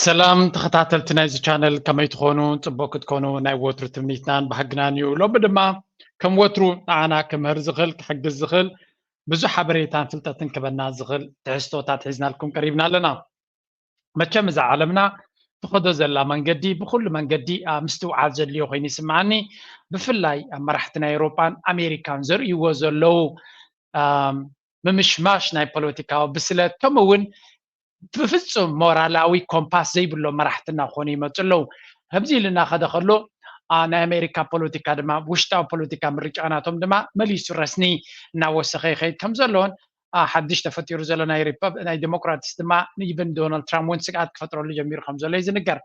ሰላም ተኸታተልቲ ናይዚ ቻነል፣ ከመይ ትኾኑ? ጽቡቕ ክትኮኑ ናይ ወትሩ ትምኒትናን ባህግናን እዩ። ሎሚ ድማ ከም ወትሩ ንዓና ክምህር ዝኽእል፣ ክሕግዝ ዝኽእል ብዙሕ ሓበሬታን ፍልጠትን ክበና ዝኽእል ትሕዝቶታት ሒዝናልኩም ቀሪብና ኣለና። መቸም እዛ ዓለምና ትኸዶ ዘላ መንገዲ ብኹሉ መንገዲ፣ አ፣ ምስትውዓል ዘድልዮ ኮይኑ ይስምዓኒ። ብፍላይ ኣብ መራሕቲ ናይ ኤውሮጳን ኣሜሪካን ዘርእይዎ ዘለዉ፣ ኣም፣ ምምሽማሽ ናይ ፖለቲካዊ ብስለት፣ ከምኡ እውን ብፍጹም ሞራላዊ ኮምፓስ ዘይብሎም መራሕትና ክኾኑ ይመጹ ኣለዉ። ከምዚ ኢልና ከደ ከሎ፣ አ፣ ናይ ኣሜሪካ ፖለቲካ ድማ፣ ውሽጣዊ ፖለቲካ ምርጫ ናቶም ድማ መሊሱ ረስኒ እናወሰኸ ይኸይድ ከም ዘሎን፣ አ፣ ሓድሽ ተፈጢሩ ዘሎ ናይ ሪፐብ-፣ ናይ ዴሞክራትስ ድማ ንኢቨን ዶናልድ ትራምፕ እውን ስግኣት ክፈጥረሉ ጀሚሩ ከም ዘሎ እዩ ዝንገር።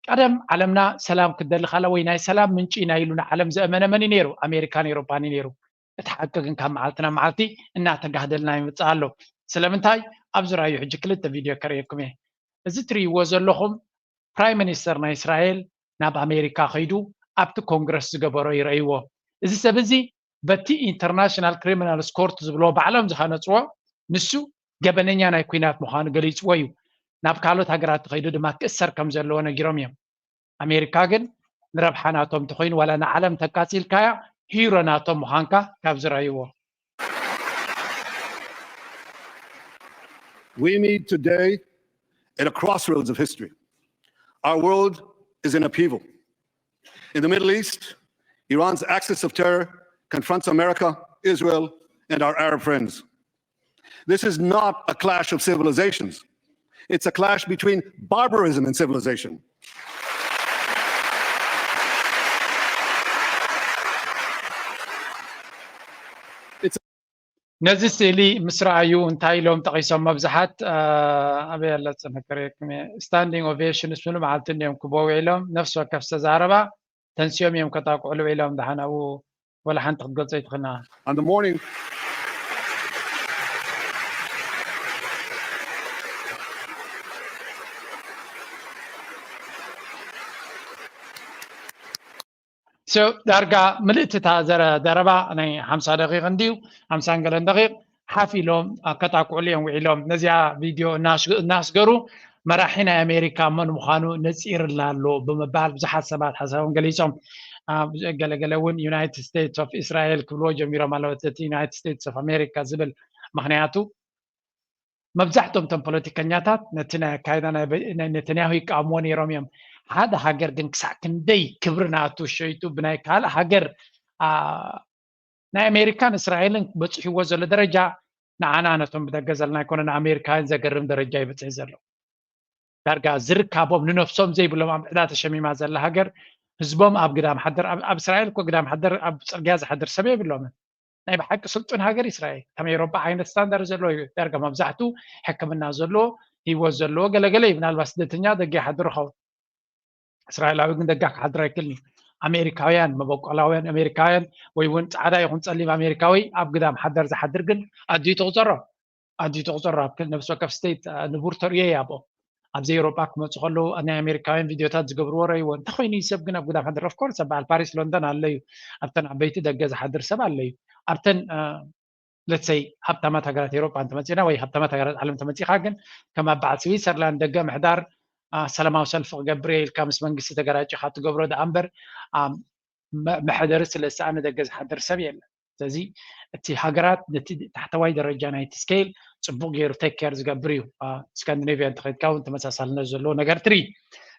ቀደም ዓለምና ሰላም ክትደሊ ከላ ወይ ናይ ሰላም ምንጪ ኢና ኢሉ ንዓለም ዘእመነ መን እዩ ነይሩ? ኣሜሪካን ኤውሮጳን እዩ ነይሩ። እቲ ሓቂ ግን ካብ መዓልቲ ናብ መዓልቲ እናተጋህደልና ይመጽእ ኣሎ። ስለምንታይ? ኣብዚ ራእዩ ሕጂ ክልተ ቪድዮ ከርእየኩም እየ። እዚ ትርእይዎ ዘለኹም ፕራይም ሚኒስተር ናይ እስራኤል ናብ ኣሜሪካ ከይዱ ኣብቲ ኮንግረስ ዝገበሮ ይረእይዎ። እዚ ሰብ እዚ በቲ ኢንተርናሽናል ክሪሚናልስ ኮርት ዝብልዎ ባዕሎም ዝሃነፅዎ፣ ንሱ ገበነኛ ናይ ኲናት ምዃኑ ገሊፅዎ እዩ። ናብ ካልኦት ሃገራት ተኸይዱ ድማ ክእሰር ከም ዘለዎ ነጊሮም እዮም። ኣሜሪካ ግን ንረብሓ ናቶም እንተኾይኑ ዋላ ንዓለም ተቃፂልካያ ሂሮ ናቶም ምዃንካ ካብ ዝረእይዎ። We meet today at a crossroads of history. Our world is in upheaval. In the Middle East, Iran's axis of terror confronts America, Israel, and our Arab friends. This is not a clash of civilizations. It's a clash between barbarism and civilization. ነዚ ስእሊ ምስ ረኣዩ እንታይ ኢሎም ጠቒሶም? መብዛሓት ኣበይ ኣለ ጽንክሬክም ስታንዲንግ ኦቬሽንስ ሙሉ መዓልቲ እንዲዮም ክበው ኢሎም ነፍሲ ወከፍ ዝተዛረባ ተንስዮም እዮም ከጣቅዑ ኢሎም ደሓን ኣብኡ ወላ ሓንቲ ክትገልጾ ይትኽእልና። On the morning So ዳርጋ ምልእቲ እታ ዘረ ደረባ ናይ ሓምሳ ደቂቕ እንድዩ ሓምሳን ገለን ደቂቕ ሓፍ ኢሎም ከጣቅዑሉ እዮም ውዒሎም። ነዚኣ ቪድዮ እናስገሩ መራሒ ናይ ኣሜሪካ መን ምዃኑ ነፂርላ ኣሎ ብምባል ብዙሓት ሰባት ሓሳቦም ገሊፆም። ገለገለ እውን ዩናይትድ ስቴትስ ኦፍ እስራኤል ክብልዎ ጀሚሮም ኣለዉ። እቲ ዩናይትድ ስቴትስ ኦፍ ኣሜሪካ ዝብል ምክንያቱ መብዛሕቶም እቶም ፖለቲከኛታት ነቲ ናይ ኣካይዳ ናይ ነተንያሁ ይቃወምዎ ነይሮም እዮም። ሓደ ሃገር ግን ክሳዕ ክንደይ ክብሪ ናቱ ሸይጡ ብናይ ካልእ ሃገር ናይ ኣሜሪካን እስራኤልን በፂሕዎ ዘሎ ደረጃ ንዓና ነቶም ብደገ ዘለና ኣይኮነ ንኣሜሪካውያን ዘገርም ደረጃ ይበፅሒ ዘሎ። ዳርጋ ዝርካቦም ንነፍሶም ዘይብሎም ኣብ ዕዳ ተሸሚማ ዘላ ሃገር ህዝቦም ኣብ ግዳም ሓደር ኣብ እስራኤል እኮ ግዳም ሓደር ኣብ ፅርግያ ዝሓድር ሰብ የብሎምን። ናይ ብሓቂ ስልጡን ሃገር እስራኤል ከም ኤሮጳ ዓይነት ስታንዳርድ ዘለዎ እዩ። ዳርጋ መብዛሕቱ ሕክምና ዘለዎ ህይወት ዘለዎ ገለገለ እዩ። ምናልባት ስደተኛ ደገ ይሓድር ይኸውን። እስራኤላዊ ግን ደጋ ክሓድር ኣይክልን እዩ። ኣሜሪካውያን መበቆላውያን ኣሜሪካውያን ወይ እውን ጻዕዳ ይኹን ጸሊም ኣሜሪካዊ ኣብ ግዳም ሓደር ዝሓድር ግን ኣድዩ ትቑጸሮ ኣድዩ ትቑጸሮ ኣብ ነብሲ ወከፍ ስቴት ንቡር ተርእዮ እዩ ኣብኦም። ኣብዚ ኤውሮጳ ክመፁ ከለዉ ናይ ኣሜሪካውያን ቪድዮታት ዝገብርዎ ረእይዎ እንተኮይኑ እዩ ሰብ ግን ኣብ ግዳም ሓደር ኦፍኮርስ ኣብ በዓል ፓሪስ ሎንደን ኣሎ እዩ። ኣብተን ዓበይቲ ደገ ዝሓድር ሰብ ኣሎ እዩ። ኣብተን ለትሰይ ሃብታማት ሃገራት ኤውሮጳ እንተመፂና ወይ ሃብታማት ሃገራት ዓለም ተመፂኻ ግን ከም ኣብ በዓል ስዊትዘርላንድ ደገ ምሕዳር ሰላማዊ ሰልፊ ክገብር እየ ኢልካ ምስ መንግስቲ ተገራጭኻ ትገብሮ ደኣ እምበር መሕደሪ ስለ ዝሰኣነ ደገ ዝሓድር ሰብ የለን። ስለዚ እቲ ሃገራት ነቲ ታሕተዋይ ደረጃ ናይቲ ስኬል ፅቡቅ ገይሩ ቴክ ኬር ዝገብር እዩ። ስካንዲኔቪያ እንተኸድካ እውን ተመሳሳልነት ዘለዎ ነገር ትርኢ።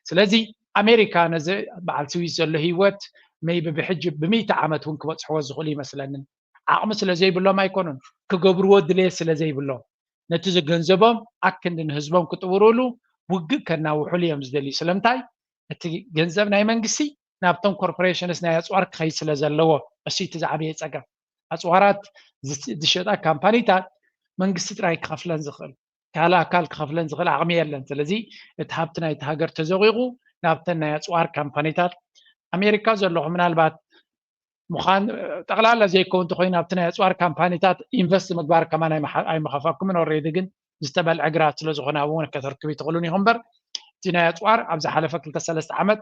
ስለዚ ኣሜሪካ ነዚ በዓል ስዊስ ዘሎ ህይወት ሜይቢ ብሕጂ ብምእቲ ዓመት እውን ክበፅሕዎ ዝኽእሉ ይመስለንን ዓቕሚ ስለ ዘይብሎም ኣይኮኑን ክገብርዎ ድሌት ስለ ዘይብሎም ነቲ ዝገንዘቦም ኣክንዲ ንህዝቦም ክጥውርሉ ውግእ ከናውሕሉ እዮም ዝደልዩ። ስለምንታይ እቲ ገንዘብ ናይ መንግስቲ ናብቶም ኮርፖሬሽንስ ናይ ኣፅዋር ክኸይድ ስለ ዘለዎ እሱ እቲ ዝዓበየ ፀገም። ኣፅዋራት ዝሸጣ ካምፓኒታት መንግስቲ ጥራይ ክኸፍለን ዝኽእል ካልእ ኣካል ክኸፍለን ዝኽእል ዓቕሚ የለን። ስለዚ እቲ ሃብቲ ናይቲ ሃገር ተዘቂቑ ናብተን ናይ ኣፅዋር ካምፓኒታት ኣሜሪካ ዘለኹ ምናልባት ምዃን ጠቕላላ ዘይከውን እንተኮይኑ ኣብቲ ናይ ኣፅዋር ካምፓኒታት ኢንቨስት ምግባር ከማን ኣይመኸፋኩምን። ኦሬዲ ግን ዝተበልዐ ግራት ስለዝኾነ ኣብኡ እውን ከተርክቡ ይትኽእሉን ኢኹም እምበር እቲ ናይ ኣፅዋር ኣብ ዝሓለፈ ክልተ ሰለስተ ዓመት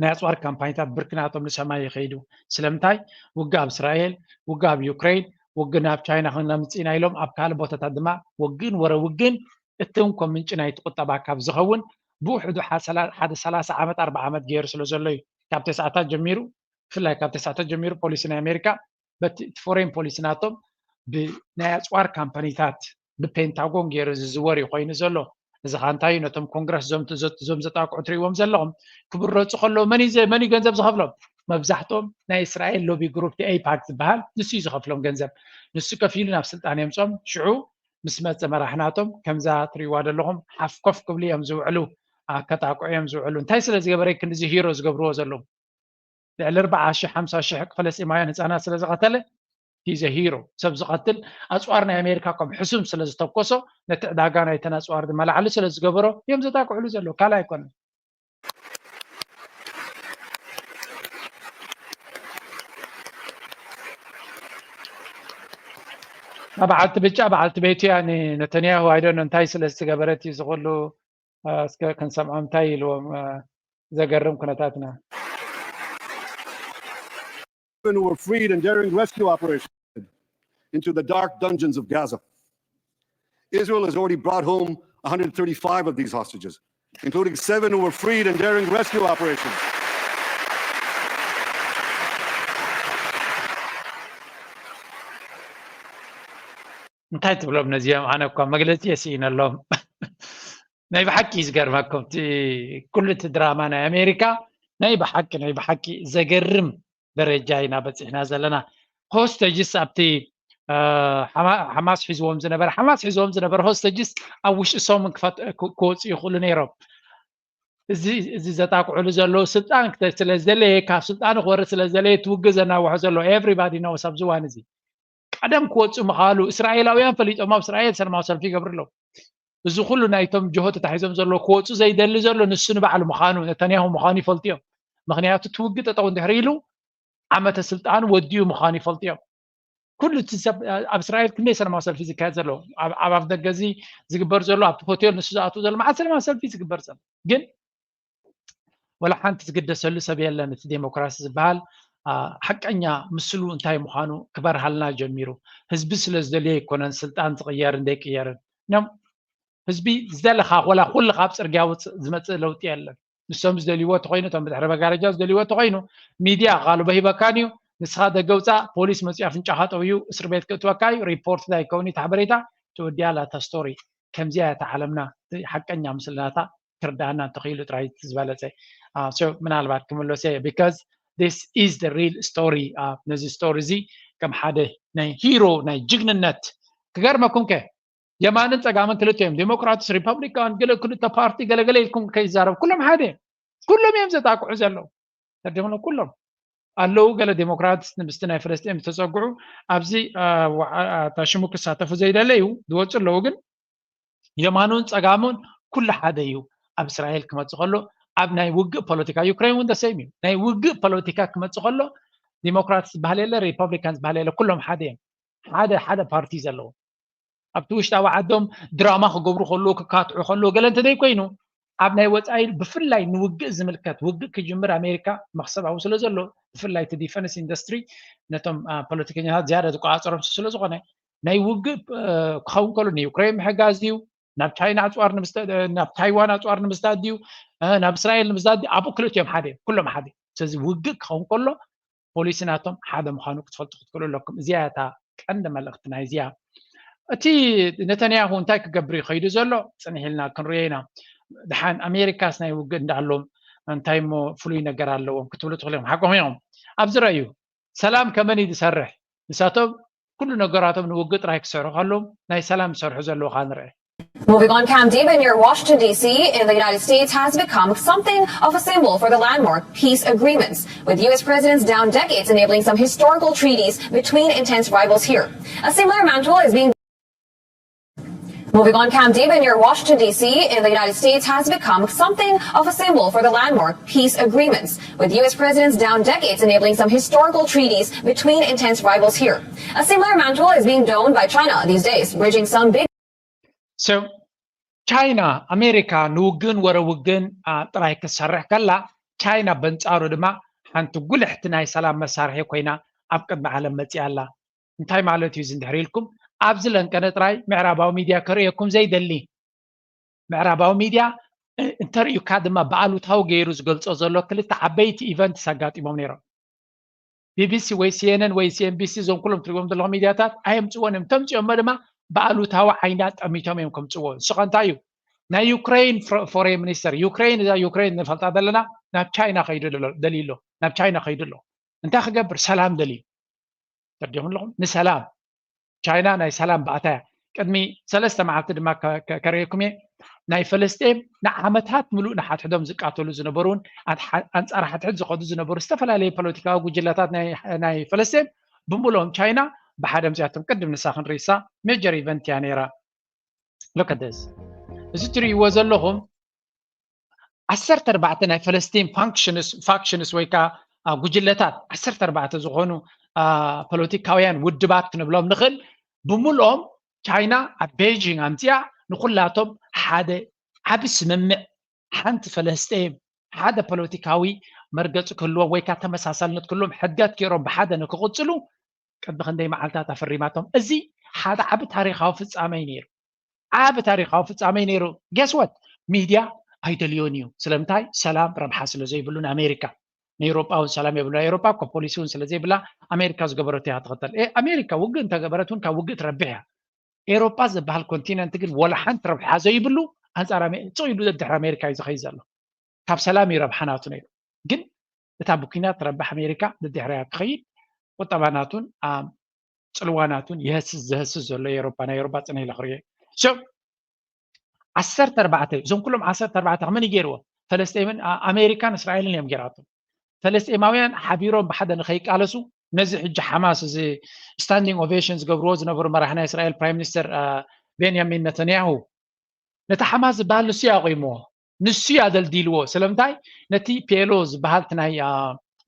ናይ ኣፅዋር ካምፓኒታት ብርኪ ናቶም ንሰማይ ይኸይዱ። ስለምንታይ ውግእ ኣብ እስራኤል፣ ውግእ ኣብ ዩክሬን፣ ውግእ ናብ ቻይና ክነምፅእ ኢና ኢሎም ኣብ ካልእ ቦታታት ድማ ውግእን ወረ ውግእን እቲ እንኮ ምንጪ ናይቲ ቁጠባ ካብ ዝኸውን ብውሕዱ ሓደ ሰላሳ ዓመት ኣርባ ዓመት ገይሩ ስለ ዘሎ እዩ። ካብ ተስዓታት ጀሚሩ፣ ብፍላይ ካብ ተስዓታት ጀሚሩ ፖሊሲ ናይ ኣሜሪካ በቲ እቲ ፎሬን ፖሊሲ ናቶም ብናይ ኣፅዋር ካምፓኒታት ብፔንታጎን ገይሩ ዝዝወር እዩ ኮይኑ ዘሎ። እዚ ኸ እንታይ እዩ? ነቶም ኮንግረስ ዞም ዘጣቅዑ ትርእይዎም ዘለኹም ክብረፁ ከለዉ መን እዩ ገንዘብ ዝኸፍሎም? መብዛሕትኦም ናይ እስራኤል ሎቢ ግሩፕ ኤይፓክ ዝበሃል ንሱ እዩ ዝኸፍሎም ገንዘብ። ንሱ ከፊሉ ናብ ስልጣን የምፅኦም። ሽዑ ምስ መፀ መራሕ ናቶም ከምዛ ትርእይዋ ዘለኹም ሓፍ ኮፍ ክብሉ እዮም ዝውዕሉ፣ ከጣቅዑ እዮም ዝውዕሉ። እንታይ ስለ ዝገበረ ክንድዚ ሂሮ ዝገብርዎ ዘለዉ? ልዕሊ ኣርባዓ ሺሕ ሓምሳ ሺሕ ፍለስጢማውያን ህፃናት ስለ ዝቐተለ ሂዘ ሂሮ። ሰብ ዝቐትል ኣፅዋር ናይ ኣሜሪካ ከም ሕሱም ስለ ዝተኮሶ ነቲ ዕዳጋ ናይተን ኣፅዋር ድማ ላዕሊ ስለ ዝገበሮ እዮም ዘጣቅዕሉ ዘለዉ። ካልእ ኣይኮነን። በዓልቲ ብጫ በዓልቲ ቤቱ እያ ንነተንያሁ ኣይደኖ እንታይ ስለ ዝትገበረት እዩ ዝኽሉ እስከ ክንሰምዖም እንታይ ኢልዎም ዘገርም ኩነታትና። Who were freed in daring rescue operation into the dark dungeons of Gaza. Israel has already brought home one hundred thirty-five of these hostages, including seven who were freed in daring rescue operations. እንታይ ትብሎም ነዚኦም? ኣነ እኳ መግለፂ የስኢነሎም። ናይ ብሓቂ እዩ ዝገርመኩም እቲ ኩሉ እቲ ድራማ ናይ ኣሜሪካ ናይ ብሓቂ ናይ ብሓቂ ዘገርም ደረጃ ኢና በፂሕና ዘለና። ሆስተጅስ ኣብቲ ሓማስ ሒዝዎም ዝነበረ ሓማስ ሒዝዎም ዝነበረ ሆስተጅስ ኣብ ውሽጢ ሰሙን ክወፁ ይኽእሉ ነይሮም። እዚ ዘጣቅዕሉ ዘለዉ ስልጣን ስለዝደለየ ካብ ስልጣኑ ክወርድ ስለዝደለየ ትውግእ ዘናውሖ ዘሎ everybody knows ኣብዚ እዋን እዚ ቀደም ክወፁ ምኻሉ እስራኤላውያን ፈሊጦም ኣብ እስራኤል ሰላማዊ ሰልፊ ይገብሩ ኣለዉ። እዚ ኩሉ ናይቶም ጅሆ ተታሒዞም ዘለዉ ክወፁ ዘይደሊ ዘሎ ንሱ ንባዕሉ ምዃኑ ነታንያሁ ምዃኑ ይፈልጡ እዮም። ምክንያቱ እቲ ውግእ ጠጠው እንድሕር ኢሉ ዓመተ ስልጣኑ ወዲኡ ምዃኑ ይፈልጡ እዮም። ኩሉ እቲ ሰብ ኣብ እስራኤል ክንደይ ሰላማዊ ሰልፊ ዝካየድ ዘሎ ኣብ ኣፍ ደገ እዚ ዝግበር ዘሎ ኣብቲ ሆቴል ንሱ ዝኣትዉ ዘሎ መዓት ሰላማዊ ሰልፊ ዝግበር ዘሎ ግን ወላ ሓንቲ ዝግደሰሉ ሰብ የለን። እቲ ዴሞክራሲ ዝበሃል ሓቀኛ ምስሉ እንታይ ምዃኑ ክበርሃልና ጀሚሩ። ህዝቢ ስለ ዝደልዮ ኣይኮነን ስልጣን ዝቕየርን ዘይቅየርን። ኖም ህዝቢ ዝደለኻ ወላ ኩልኻ ኣብ ፅርግያ ውፅእ ዝመፅእ ለውጢ የለን። ንሶም ዝደልይዎ ተኮይኑ እቶም ብድሕሪ መጋረጃ ዝደልይዎ ተኮይኑ ሚድያ ቃሉ በሂበካን እዩ። ንስኻ ደገ ውፃእ ፖሊስ መፅኡ ኣፍንጫኻ ጠውዩ እስር ቤት ክእትወካ እዩ። ሪፖርት እንታይ ከውን እዩ እቲ ሓበሬታ ተወዲኣ ላታ ስቶሪ። ከምዚያ እያ እታ ዓለምና ሓቀኛ ምስልናታ ክርዳኣና እንተኽኢሉ ጥራይ ዝበለፀ ምናልባት ክምለሶ እየ because this is the real story። ነዚ ስቶሪ እዚ ከም ሓደ ናይ ሂሮ ናይ ጅግንነት ክገርመኩም ከ የማንን ፀጋምን ክልተ እዮም ዴሞክራትስ ሪፐብሊካን ገለ ክልተ ፓርቲ ገለገለ ኢልኩም ከይዛረብ ኩሎም ሓደ ኩሎም እዮም ዘጣቅዑ ዘለዉ ተደምሎ ኩሎም ኣለዉ ገለ ዴሞክራትስ ንምስቲ ናይ ፍለስጢን ዝተፀግዑ ኣብዚ ታሽሙ ክሳተፉ ዘይደለዩ ዝወፁ ኣለዉ ግን የማኑን ፀጋሙን ኩሉ ሓደ እዩ። ኣብ እስራኤል ክመፅእ ከሎ ኣብ ናይ ውግእ ፖለቲካ ዩክሬን እውን ደሰይም እዩ። ናይ ውግእ ፖለቲካ ክመፅእ ከሎ ዲሞክራት ዝበሃል የለ ሪፐብሊካን ዝበሃል የለ ኩሎም ሓደ እዮም። ሓደ ሓደ ፓርቲ ዘለዎም ኣብቲ ውሽጣዊ ዓዶም ድራማ ክገብሩ ከለዉ ክካትዑ ከለዉ ገለ እንተዘይ ኮይኑ ኣብ ናይ ወፃኢ ብፍላይ ንውግእ ዝምልከት ውግእ ክጅምር ኣሜሪካ መክሰብ ኣብኡ ስለ ዘሎ ብፍላይ እቲ ዲፈንስ ኢንዱስትሪ ነቶም ፖለቲከኛታት ዝያዳ ዝቆፃፀሮም ስለ ዝኾነ ናይ ውግእ ክኸውን ከሎ ንዩክሬን ምሕጋዝ ድዩ ናብ ቻይና ኣፅዋር ናብ ታይዋን ኣፅዋር ንምስዳድ ድዩ ናብ እስራኤል ንምስዳድ ድዩ ኣብኡ ክልቲኦም ሓደ ኩሎም ሓደ ስለዚ ውግእ ክኸውን ከሎ ፖሊሲ ናቶም ሓደ ምዃኑ ክትፈልጡ ክትክእሉ ኣለኩም እዚኣ እታ ቀንዲ መልእክቲ ናይዚኣ እቲ ነተንያሁ እንታይ ክገብር ይኸይዱ ዘሎ ፅንሕ ኢልና ክንሪኦ ኢና ድሓን ኣሜሪካስ ናይ ውግእ እንዳኣሎም እንታይ ሞ ፍሉይ ነገር ኣለዎም ክትብሉ ትኽእሉ እዮም ሓቆም እዮም ኣብዚ ረእዩ ሰላም ከመን እዩ ዝሰርሕ ንሳቶም ኩሉ ነገራቶም ንውግእ ጥራይ ክሰርሑ ከለዎም ናይ ሰላም ዝሰርሑ ዘለዉ ከዓ ንርአ Moving on, Camp David near Washington, D C in the United States has become something of a symbol for the landmark peace agreements, with U S presidents down decades enabling some historical treaties between intense rivals here. A similar mantle is being Moving on, Camp David near Washington, D C in the United States has become something of a symbol for the landmark peace agreements, with U S presidents down decades enabling some historical treaties between intense rivals here. A similar mantle is being donned by China these days, bridging some big So ቻይና ኣሜሪካ ንውግን ወረ ውግን ጥራይ ክትሰርሕ ከላ ቻይና በንጻሩ ድማ ሓንቲ ጉልሕቲ ናይ ሰላም መሳርሒ ኮይና ኣብ ቅድሚ ዓለም መጺኣ ኣላ እንታይ ማለት እዩ እዚ እንድሕር ኢልኩም ኣብዚ ለንቀነ ጥራይ ምዕራባዊ ሚድያ ከርእየኩም ዘይደሊ ምዕራባዊ ሚድያ እንተርእዩካ ድማ ብኣሉታዊ ገይሩ ዝገልጾ ዘሎ ክልተ ዓበይቲ ኢቨንትስ ኣጋጢሞም ነይሮም። ቢቢሲ ወይ ሲኤንኤን ወይ ሲኤንቢሲ፣ እዞም ኩሎም ትሪእዎም ዘለኹም ሚድያታት ኣየምፅዎን እዮም። ተምፅኦሞ ድማ ብኣሉታዊ ዓይና ጠሚቶም እዮም ከምፅዎ። ንሱ ከ እንታይ እዩ? ናይ ዩክሬን ፎሬን ሚኒስተር፣ ዩክሬን፣ እዛ ዩክሬን ንፈልጣ ዘለና፣ ናብ ቻይና ከይዱ ደሊሉ ኣሎ፣ ናብ ቻይና ከይዱ ኣሎ። እንታይ ክገብር? ሰላም ደልዩ። ተርዲኹም ኣለኹም? ንሰላም። ቻይና ናይ ሰላም ባእታ እያ። ቅድሚ ሰለስተ መዓልቲ ድማ ከርእየኩም እየ። ናይ ፈለስጤም ንዓመታት ምሉእ ንሓድሕዶም ዝቃተሉ ዝነበሩን ኣንጻር ሓድሕድ ዝኸዱ ዝነበሩ ዝተፈላለዩ ፖለቲካዊ ጉጅለታት ናይ ፈለስጤም ብምሉኦም ቻይና ብሓደ ምፅያቶም። ቅድም ንሳ ክንርእሳ ሜጀር ኢቨንት እያ ነይራ። ሎከደስ እዚ ትርእይዎ ዘለኹም ዓሰርተ ኣርባዕተ ናይ ፈለስቲን ፋክሽንስ ወይ ከዓ ጉጅለታት ዓሰርተ ኣርባዕተ ዝኾኑ ፖለቲካውያን ውድባት ክንብሎም ንኽእል ብምልኦም ቻይና ኣብ ቤጂንግ ኣምፅያ ንኩላቶም ሓደ ዓቢ ስምምዕ ሓንቲ ፈለስጢን ሓደ ፖለቲካዊ መርገፂ ክህልዎም ወይ ከዓ ተመሳሳልነት ክህልዎም ሕድገት ገይሮም ብሓደ ንክቕፅሉ ቅድሚ ክንደይ መዓልታት ኣፈሪማቶም። እዚ ሓደ ዓቢ ታሪካዊ ፍፃመ እዩ ነይሩ። ዓቢ ታሪካዊ ፍፃመ እዩ ነይሩ። ጌስወት ሚድያ ኣይደልዮን እዩ። ስለምንታይ? ሰላም ረብሓ ስለ ዘይብሉ ንኣሜሪካ ንኤሮጳ እውን ሰላም የብሉ። ኤሮጳ እኮ ፖሊሲ እውን ስለ ዘይብላ ኣሜሪካ ዝገበረቶ እያ ትኽተል። ኣሜሪካ ውግእ እንተገበረት እውን ካብ ውግእ ትረብሕ እያ። ኤሮጳ ዝበሃል ኮንቲነንት ግን ወላ ሓንቲ ረብሓ ዘይብሉ ኣንፃር ጽቕ ኢሉ ድሕሪ ኣሜሪካ እዩ ዝኸይድ ዘሎ። ካብ ሰላም እዩ ረብሓ ናቱ ነይሩ። ግን እታ ብኲናት ትረብሕ ኣሜሪካ ድድሕሪያ ክኸይድ ቁጠባ ናቱን ፅልዋ ናቱን ይህስስ ዝህስስ ዘሎ ኤሮፓ ናይ ኤሮፓ ፅነ ኢለ ክርእዮ። ዓሰርተ ኣርባዕተ እዞም ኩሎም ዓሰርተ ኣርባዕተ ከመን ይገይርዎ? ፈለስጤምን ኣሜሪካን እስራኤልን እዮም ገይራቶም። ፈለስጤማውያን ሓቢሮም ብሓደ ንኸይቃለሱ ነዚ ሕጂ ሓማስ እዚ ስታንዲንግ ኦቬሽን ዝገብርዎ ዝነበሩ መራሒ ናይ እስራኤል ፕራይም ሚኒስተር ቤንያሚን ነተንያሁ ነቲ ሓማስ ዝበሃል ንሱ እዩ ኣቑምዎ፣ ንሱ እዩ ኣደልዲልዎ። ስለምንታይ? ነቲ ፒኤልኦ ዝበሃል ናይ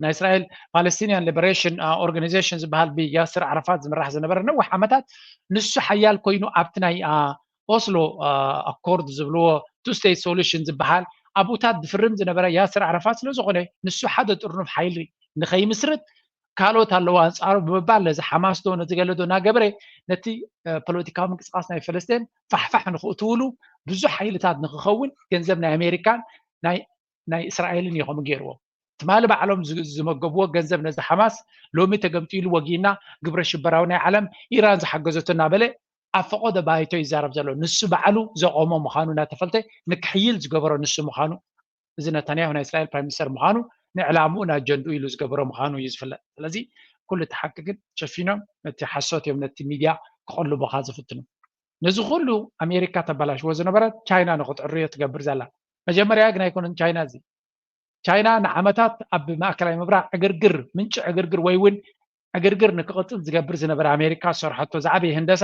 ናይ እስራኤል ፓለስቲኒያን ሊበሬሽን ኦርጋናይዜሽን ዝበሃል ብያስር ዓረፋት ዝምራሕ ዝነበረ ነዊሕ ዓመታት ንሱ ሓያል ኮይኑ ኣብቲ ናይ ኦስሎ ኣኮርድ ዝብልዎ ቱ ስቴት ሶሉሽን ዝበሃል ኣብኡታት ዝፍርም ዝነበረ ያስር ዓረፋት ስለ ዝኾነ ንሱ ሓደ ጥርኑፍ ሓይሊ ንኸይምስርት ካልኦት ኣለዎ ኣንፃሩ ብምባል ነዚ ሓማስ ዶ ነቲ ገለ ዶ እናገበረ ነቲ ፖለቲካዊ ምንቅስቃስ ናይ ፈለስጤን ፋሕፋሕ ንክእትውሉ ብዙሕ ሓይልታት ንክኸውን ገንዘብ ናይ ኣሜሪካን ናይ እስራኤልን እዩ ከምኡ ገይርዎ። ትማሊ ባዕሎም ዝመገብዎ ገንዘብ ነዚ ሓማስ ሎሚ ተገምጢሉ ወጊና ግብረ ሽበራዊ ናይ ዓለም ኢራን ዝሓገዘቶ እናበለ ኣብ ፈቐዶ ባይቶ ይዛረብ ዘሎ። ንሱ ባዕሉ ዘቆሞ ምዃኑ እናተፈልጠ ንክሕይል ዝገበሮ ንሱ ምዃኑ እዚ ነታንያሁ ናይ እስራኤል ፕራይም ሚኒስተር ምዃኑ ንዕላምኡ ንኣጀንድኡ ኢሉ ዝገበሮ ምዃኑ እዩ ዝፍለጥ። ስለዚ ኩሉ እቲ ሓቂ ግን ሸፊኖም ነቲ ሓሶት እዮም ነቲ ሚድያ ክቐልቡኻ ዝፍትኑ። ነዚ ኩሉ ኣሜሪካ ተበላሽዎ ዝነበረት ቻይና ንክትዕርዮ ትገብር ዘላ። መጀመርያ ግን ኣይኮነን ቻይና እዚ ቻይና ንዓመታት ኣብ ማእከላይ ምብራቕ ዕግርግር ምንጪ ዕግርግር ወይ እውን ዕግርግር ንክቕፅል ዝገብር ዝነበረ ኣሜሪካ ዝሰርሐቶ ዝዓበየ ህንደሳ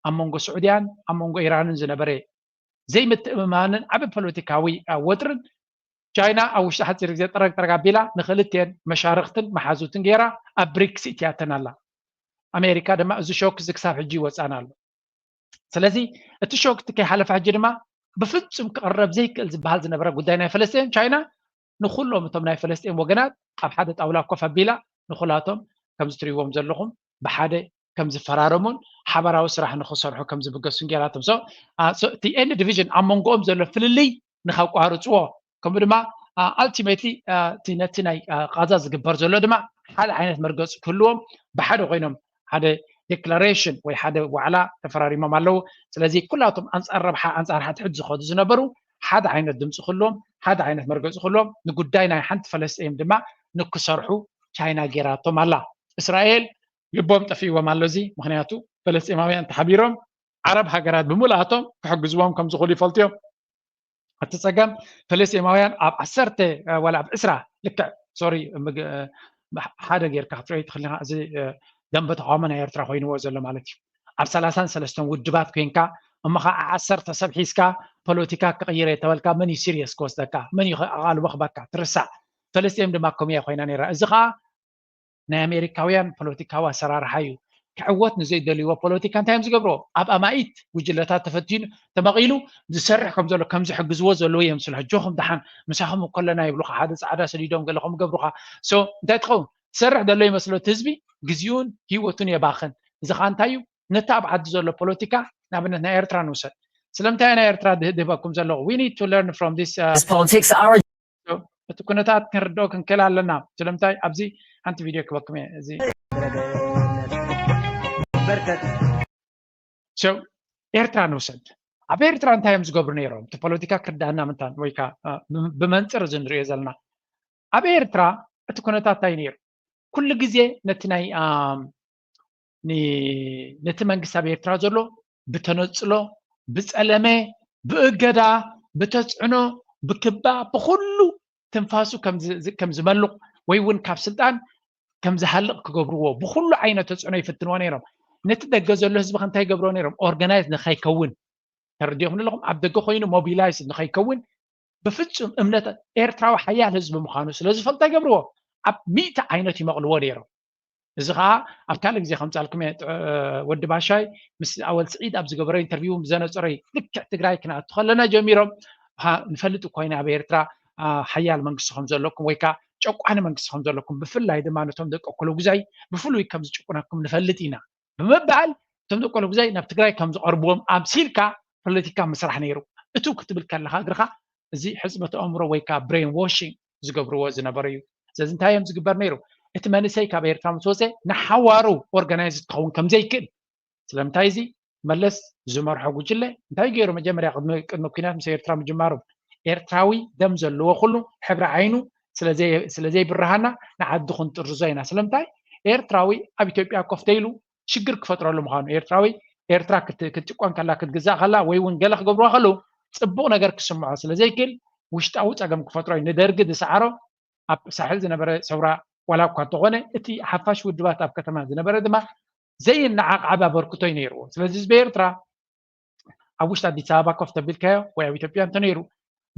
ኣብ መንጎ ስዑድያን ኣብ መንጎ ኢራንን ዝነበረ ዘይምትእምማንን ዓቢ ፖለቲካዊ ወጥርን ቻይና ኣብ ውሽጢ ሓፂር ግዜ ጥረግ ጥረግ ኣቢላ ንክልትኤን መሻርክትን መሓዙትን ገይራ ኣብ ብሪክስ እትያተን ኣላ። ኣሜሪካ ድማ እዚ ሾክ እዚ ክሳብ ሕጂ ይወፅኣን ኣሎ። ስለዚ እቲ ሾክ እቲ ከይሓለፈ ሕጂ ድማ ብፍፁም ክቕረብ ዘይክእል ዝበሃል ዝነበረ ጉዳይ ናይ ፈለስጤን ቻይና ንኩሎም እቶም ናይ ፈለስጤን ወገናት ኣብ ሓደ ጣውላ ኮፍ ኣቢላ ንኩላቶም ከምዚ ትሪእዎም ዘለኹም ብሓደ ከም ዝፈራረሙን ሓበራዊ ስራሕ ንክሰርሑ ከም ዝብገሱን ገይራቶም። እቲ ኤንድ ዲቪዥን ኣብ መንጎኦም ዘሎ ፍልልይ ንከቋርፅዎ ከምኡ ድማ ኣልቲሜትሊ ነቲ ናይ ቃዛ ዝግበር ዘሎ ድማ ሓደ ዓይነት መርገፂ ክህልዎም ብሓደ ኮይኖም ሓደ ዴክላሬሽን ወይ ሓደ ዋዕላ ተፈራሪሞም ኣለዉ። ስለዚ ኩላቶም ኣንፃር ረብሓ ኣንፃር ሓትሕድ ዝኸዱ ዝነበሩ ሓደ ዓይነት ድምፂ ክህልዎም ሓደ ዓይነት መርገፂ ክህልዎም ንጉዳይ ናይ ሓንቲ ፈለስጢን ድማ ንክሰርሑ ቻይና ገይራቶም ኣላ። እስራኤል ልቦም ጠፊእዎም ኣሎ እዚ ምክንያቱ ፈለስጢማውያን ተሓቢሮም ዓረብ ሃገራት ብምልኣቶም ክሕግዝዎም ከም ዝኽእሉ ይፈልጡ እዮም። እቲ ፀገም ፈለስጢማውያን ኣብ ዓሰርተ ዋላ ኣብ ዕስራ ልክዕ ሶሪ ሓደ ጌርካ ክትረዩ ትኽእል እዚ ደንበ ተቃውሞ ናይ ኤርትራ ኮይንዎ ዘሎ ማለት እዩ። ኣብ ሰላሳን ሰለስተን ውድባት ኮይንካ እሞ ከዓ ዓሰርተ ሰብ ሒዝካ ፖለቲካ ክቕይር እየ ተበልካ መን እዩ ሲሪየስ ክወስደካ? መን እዩ ኣቓልቦ ክበካ? ትርሳዕ። ፈለስጢን ድማ ከምኡ እያ ኮይና ነይራ። እዚ ከዓ ናይ ኣሜሪካውያን ፖለቲካዊ ኣሰራርሓ እዩ። ክዕወት ንዘይደልይዎ ፖለቲካ እንታይ እዮም ዝገብርዎ? ኣብ ኣማኢት ጉጅለታት ተፈቲኑ ተመቒሉ ዝሰርሕ ከም ዘሎ ከም ዝሕግዝዎ ዘለዉ እዮም ስለ ሕጆኹም ደሓን ምሳኹም እኮ ኣለና ይብሉኻ። ሓደ ፃዕዳ ሰዲዶም ገለ ከም ገብሩኻ። ሶ እንታይ ትኸውን ትሰርሕ ዘሎ ይመስሎ እቲ ህዝቢ ግዜኡን ህይወቱን የባኽን። እዚ ከዓ እንታይ እዩ? ነቲ ኣብ ዓዲ ዘሎ ፖለቲካ ንኣብነት ናይ ኤርትራ ንውሰድ። ስለምንታይ ናይ ኤርትራ ድህበኩም ዘለኹ? We need to learn from this. Politics are እቲ ኩነታት ክንርድኦ ክንክእል ኣለና። ስለምንታይ ኣብዚ ሓንቲ ቪድዮ ክበኩም እየ። እዚ ኤርትራ ንውሰድ። ኣብ ኤርትራ እንታይ እዮም ዝገብሩ ነይሮም? እቲ ፖለቲካ ክርዳእና ምንታን ወይ ከዓ ብመንፅር እዚ ንሪኦ ዘለና ኣብ ኤርትራ እቲ ኩነታት እንታይ ነይሩ? ኩሉ ግዜ ነቲ ናይ ነቲ መንግስቲ ኣብ ኤርትራ ዘሎ ብተነፅሎ፣ ብፀለመ፣ ብእገዳ፣ ብተፅዕኖ፣ ብክባ፣ ብኩሉ ትንፋሱ ከም ዝመልቕ ወይ እውን ካብ ስልጣን ከም ዝሃልቕ ክገብርዎ ብኩሉ ዓይነት ተፅዕኖ ይፍትንዎ ነይሮም። ነቲ ደገ ዘሎ ህዝቢ ከ እንታይ ይገብርዎ ነይሮም? ኦርጋናይዝ ንኸይከውን ተረዲኹም ኣለኹም። ኣብ ደገ ኮይኑ ሞቢላይዝ ንኸይከውን ብፍጹም እምነት ኤርትራዊ ሓያል ህዝቢ ምዃኑ ስለ ዝፈልጦ ይገብርዎ። ኣብ ሚእቲ ዓይነት ይመቕልዎ ነይሮም። እዚ ከዓ ኣብ ካልእ ግዜ ከምፃልኩም እየ። ወዲ ባሻይ ምስ ኣወል ስዒድ ኣብ ዝገበረ ኢንተርቪው ብዘነፀሮይ ልክዕ ትግራይ ክንኣቱ ከለና ጀሚሮም ንፈልጥ እኮ ኢና ኣብ ኤርትራ ሓያል መንግስቲ ከም ዘለኩም ወይ ከዓ ጨቋኒ መንግስቲ ከም ዘለኩም ብፍላይ ድማ ነቶም ደቂ ኮሎጉዛይ ብፍሉይ ከም ዝጭቁነኩም ንፈልጥ ኢና ብምባል እቶም ደቂ ኮሎጉዛይ ናብ ትግራይ ከም ዝቐርብዎም ኣምሲልካ ፖለቲካ ምስራሕ ነይሩ። እቱ ክትብል ከለካ እግርካ እዚ ሕፅመተ ኣእምሮ ወይ ከዓ ብሬን ዋሽንግ ዝገብርዎ ዝነበሩ እዩ። ስለዚ እንታይ እዮም ዝግበር ነይሩ? እቲ መንእሰይ ካብ ኤርትራ ምስ ወፀ ንሓዋሩ ኦርጋናይዝ ክኸውን ከም ዘይክእል ስለምንታይ እዚ መለስ ዝመርሖ ጉጅለ እንታይ ገይሩ? መጀመርያ ቅድሚ ቅድሚ ኩናት ምስ ኤርትራ ምጅማሩ ኤርትራዊ ደም ዘለዎ ኩሉ ሕብሪ ዓይኑ ስለ ዘይብርሃና ንዓዲ ክንጥርዞ ኢና። ስለምንታይ ኤርትራዊ ኣብ ኢትዮጵያ ኮፍ ተይሉ ሽግር ክፈጥረሉ ምዃኑ ኤርትራዊ ኤርትራ ክትጭቆን ከላ ክትግዛእ ከላ ወይ እውን ገለ ክገብርዋ ከለዉ ፅቡቕ ነገር ክስምዖ ስለ ዘይክእል ውሽጣዊ ፀገም ክፈጥሮ እዩ። ንደርጊ ዝሰዓሮ ኣብ ሳሕል ዝነበረ ሰውራ ዋላ እኳ እንተኾነ እቲ ሓፋሽ ውድባት ኣብ ከተማ ዝነበረ ድማ ዘይነዓቕ ዓቢ ኣበርክቶ እዩ ነይርዎ። ስለዚ ህዝቢ ኤርትራ ኣብ ውሽጢ ኣዲስ ኣበባ ኮፍ ተቢልካዮ ወይ ኣብ ኢትዮጵያ እንተነይሩ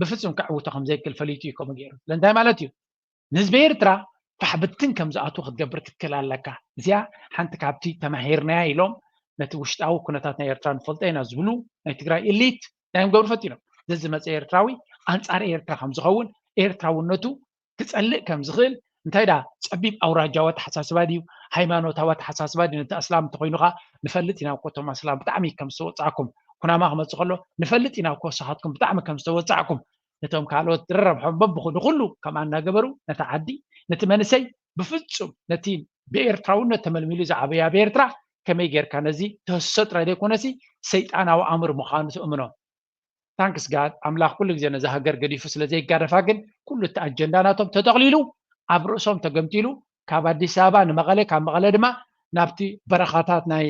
ብፍጹም ከዕውቶ ከም ዘይክእል ፈሊጡ እዩ ከምኡ ገይሩ። ስለእንታይ ማለት እዩ? ንህዝቢ ኤርትራ ፋሕ ብትን ከም ዝኣትዎ ክትገብር ክትክእል ኣለካ። እዚኣ ሓንቲ ካብቲ ተማሂርናያ ኢሎም ነቲ ውሽጣዊ ኩነታት ናይ ኤርትራ ንፈልጦ ኢና ዝብሉ ናይ ትግራይ ኢሊት እንታይ እዮም ገብሩ ፈቲኖም? ዘዝመፀ ኤርትራዊ ኣንጻር ኤርትራ ከም ዝኸውን ኤርትራውነቱ ክጸልእ ከም ዝኽእል እንታይ ዳ ጸቢብ ኣውራጃዊ ኣተሓሳስባ ድዩ ሃይማኖታዊ ኣተሓሳስባ ድዩ ነቲ ኣስላም እንተኮይኑካ ንፈልጥ ኢና እኮ እቶም ኣስላም ብጣዕሚ ከም ዝተወጻእኩም ኩናማ ክመጽእ ከሎ ንፈልጥ ኢና እኮ ንስኻትኩም ብጣዕሚ ከም ዝተወጻእኩም ነቶም ካልኦት ዝረረብሖም በብኹ ንኹሉ ከምኣ እናገበሩ ነታ ዓዲ ነቲ መንእሰይ ብፍጹም ነቲ ብኤርትራውነት ተመልሚሉ ዝዓበየ ኣብ ኤርትራ ከመይ ጌርካ ነዚ ተህስሶ ጥራይ ዘይኮነሲ ሰይጣናዊ ኣምር ምዃኑ ትእምኖ። ታንክስ ጋድ ኣምላኽ ኩሉ ግዜ ነዛ ሃገር ገዲፉ ስለ ዘይጋደፋ ግን ኩሉ እቲ ኣጀንዳ ናቶም ተጠቕሊሉ ኣብ ርእሶም ተገምጢሉ ካብ ኣዲስ ኣበባ ንመቐለ ካብ መቐለ ድማ ናብቲ በረኻታት ናይ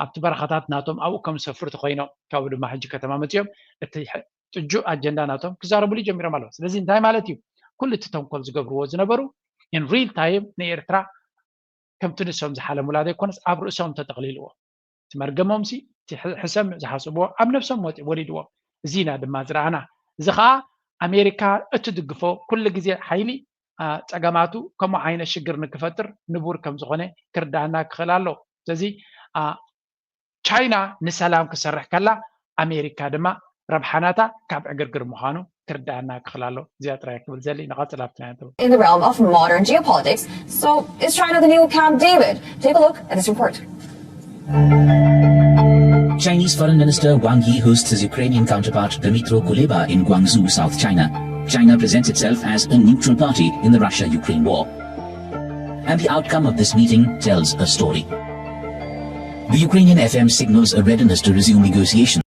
ኣብቲ በረኻታት ናቶም ኣብኡ ከም ዝሰፍሩ ተኮይኖም ካብኡ ድማ ሕጂ ከተማ መፅኦም እቲ ጥጁእ ኣጀንዳ ናቶም ክዛረብሉ ጀሚሮም ኣለዉ። ስለዚ እንታይ ማለት እዩ? ኩሉ እቲ ተንኮል ዝገብርዎ ዝነበሩ in real time ንኤርትራ ከምቲ ንሶም ዝሓለሙላ ዘይኮነስ ኣብ ርእሶም ተጠቕሊልዎ እቲ መርገሞምሲ እቲ ሕሰም ዝሓስብዎ ኣብ ነብሶም ወሊድዎም። እዚ ኢና ድማ ዝረኣና። እዚ ከዓ ኣሜሪካ እትድግፎ ኩሉ ግዜ ሓይሊ ፀገማቱ ከምኡ ዓይነት ሽግር ንክፈጥር ንቡር ከም ዝኾነ ክርዳኣና ክኽእል ኣሎ። ስለዚ ቻይና ንሰላም ክሰርሕ ከላ ኣሜሪካ ድማ ረብሓናታ ካብ ዕግርግር ምዃኑ ክርዳኣና ክኽእል ኣሎ። እዚኣ ጥራይ ክብል ዘሊ ንቐፅል ኣብቲ ናይ In the realm of modern geopolitics, so is China the new Camp David? Take a look at this report. Chinese Foreign Minister Wang Yi hosts his Ukrainian counterpart Dmytro Kuleba in Guangzhou, South China. China presents itself as a neutral party in the Russia Ukraine war. And the outcome of this meeting tells a story. The Ukrainian F M signals a readiness to resume negotiations.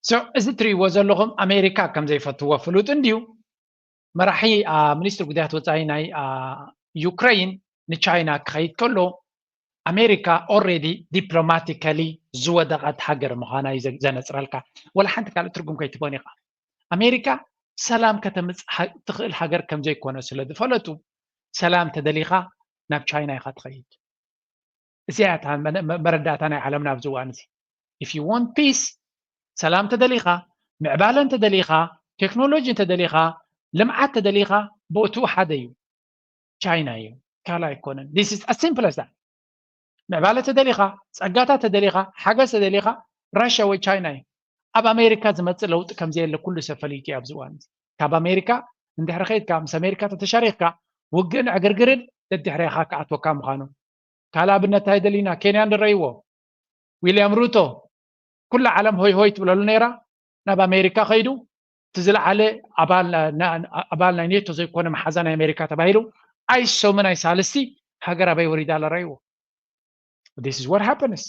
So እዚ ትሪእዎ ዘለኹም ኣሜሪካ ከም ዘይፈትዎ ፍሉጥ እንድዩ። መራሒ ሚኒስትሪ ጉዳያት ወፃኢ ናይ ዩክሬን ንቻይና ክኸይድ ከሎ ኣሜሪካ already diplomatically ዝወደቐት ሃገር ምዃና እዩ ዘነፅረልካ። ወላ ሓንቲ ካልእ ትርጉም ከይትቦን ኢኻ። ኣሜሪካ ሰላም ከተምፅእ ትኽእል ሃገር ከም ዘይኮነ ስለ ዝፈለጡ ሰላም ተደሊኻ ናብ ቻይና ኢኻ ትኸይድ። እዚኣ እያ መረዳእታ ናይ ዓለምና ኣብዚ እዋን እዚ። If you want peace ሰላም ተደሊኻ፣ ምዕባለ እንተደሊኻ፣ ቴክኖሎጂ እንተደሊኻ፣ ልምዓት ተደሊኻ ቦትኡ ሓደ እዩ። ቻይና እዩ ካልእ ኣይኮነን። This is as simple as that። ምዕባለ ተደሊኻ፣ ፀጋታት ተደሊኻ፣ ሓገዝ ተደሊኻ ራሽያ ወይ ቻይና እዩ። ኣብ ኣሜሪካ ዝመፅእ ለውጢ ከምዘየለ ኩሉ ሰብ ፈሊጡ እዩ ኣብዚ እዋን እዚ። ካብ ኣሜሪካ እንድሕሪ ከይድካ ምስ ኣሜሪካ ተተሻሪኽካ ውግእን ዕግርግርን ደድሕሬኻ ክኣትወካ ምዃኑ። ካልእ ኣብነት እንታይ ደሊና ኬንያ እንድረይዎ ዊልያም ሩቶ ኩላ ዓለም ሆይ ሆይ ትብለሉ ነይራ። ናብ ኣሜሪካ ከይዱ እቲ ዝለዓለ ኣባል ናይ ኔቶ ዘይኮነ መሓዛ ናይ ኣሜሪካ ተባሂሉ ኣይሶምን ኣይሳልስቲ ሃገር ኣበይ ወሪዳ ኣለራይዎ። This is what happens።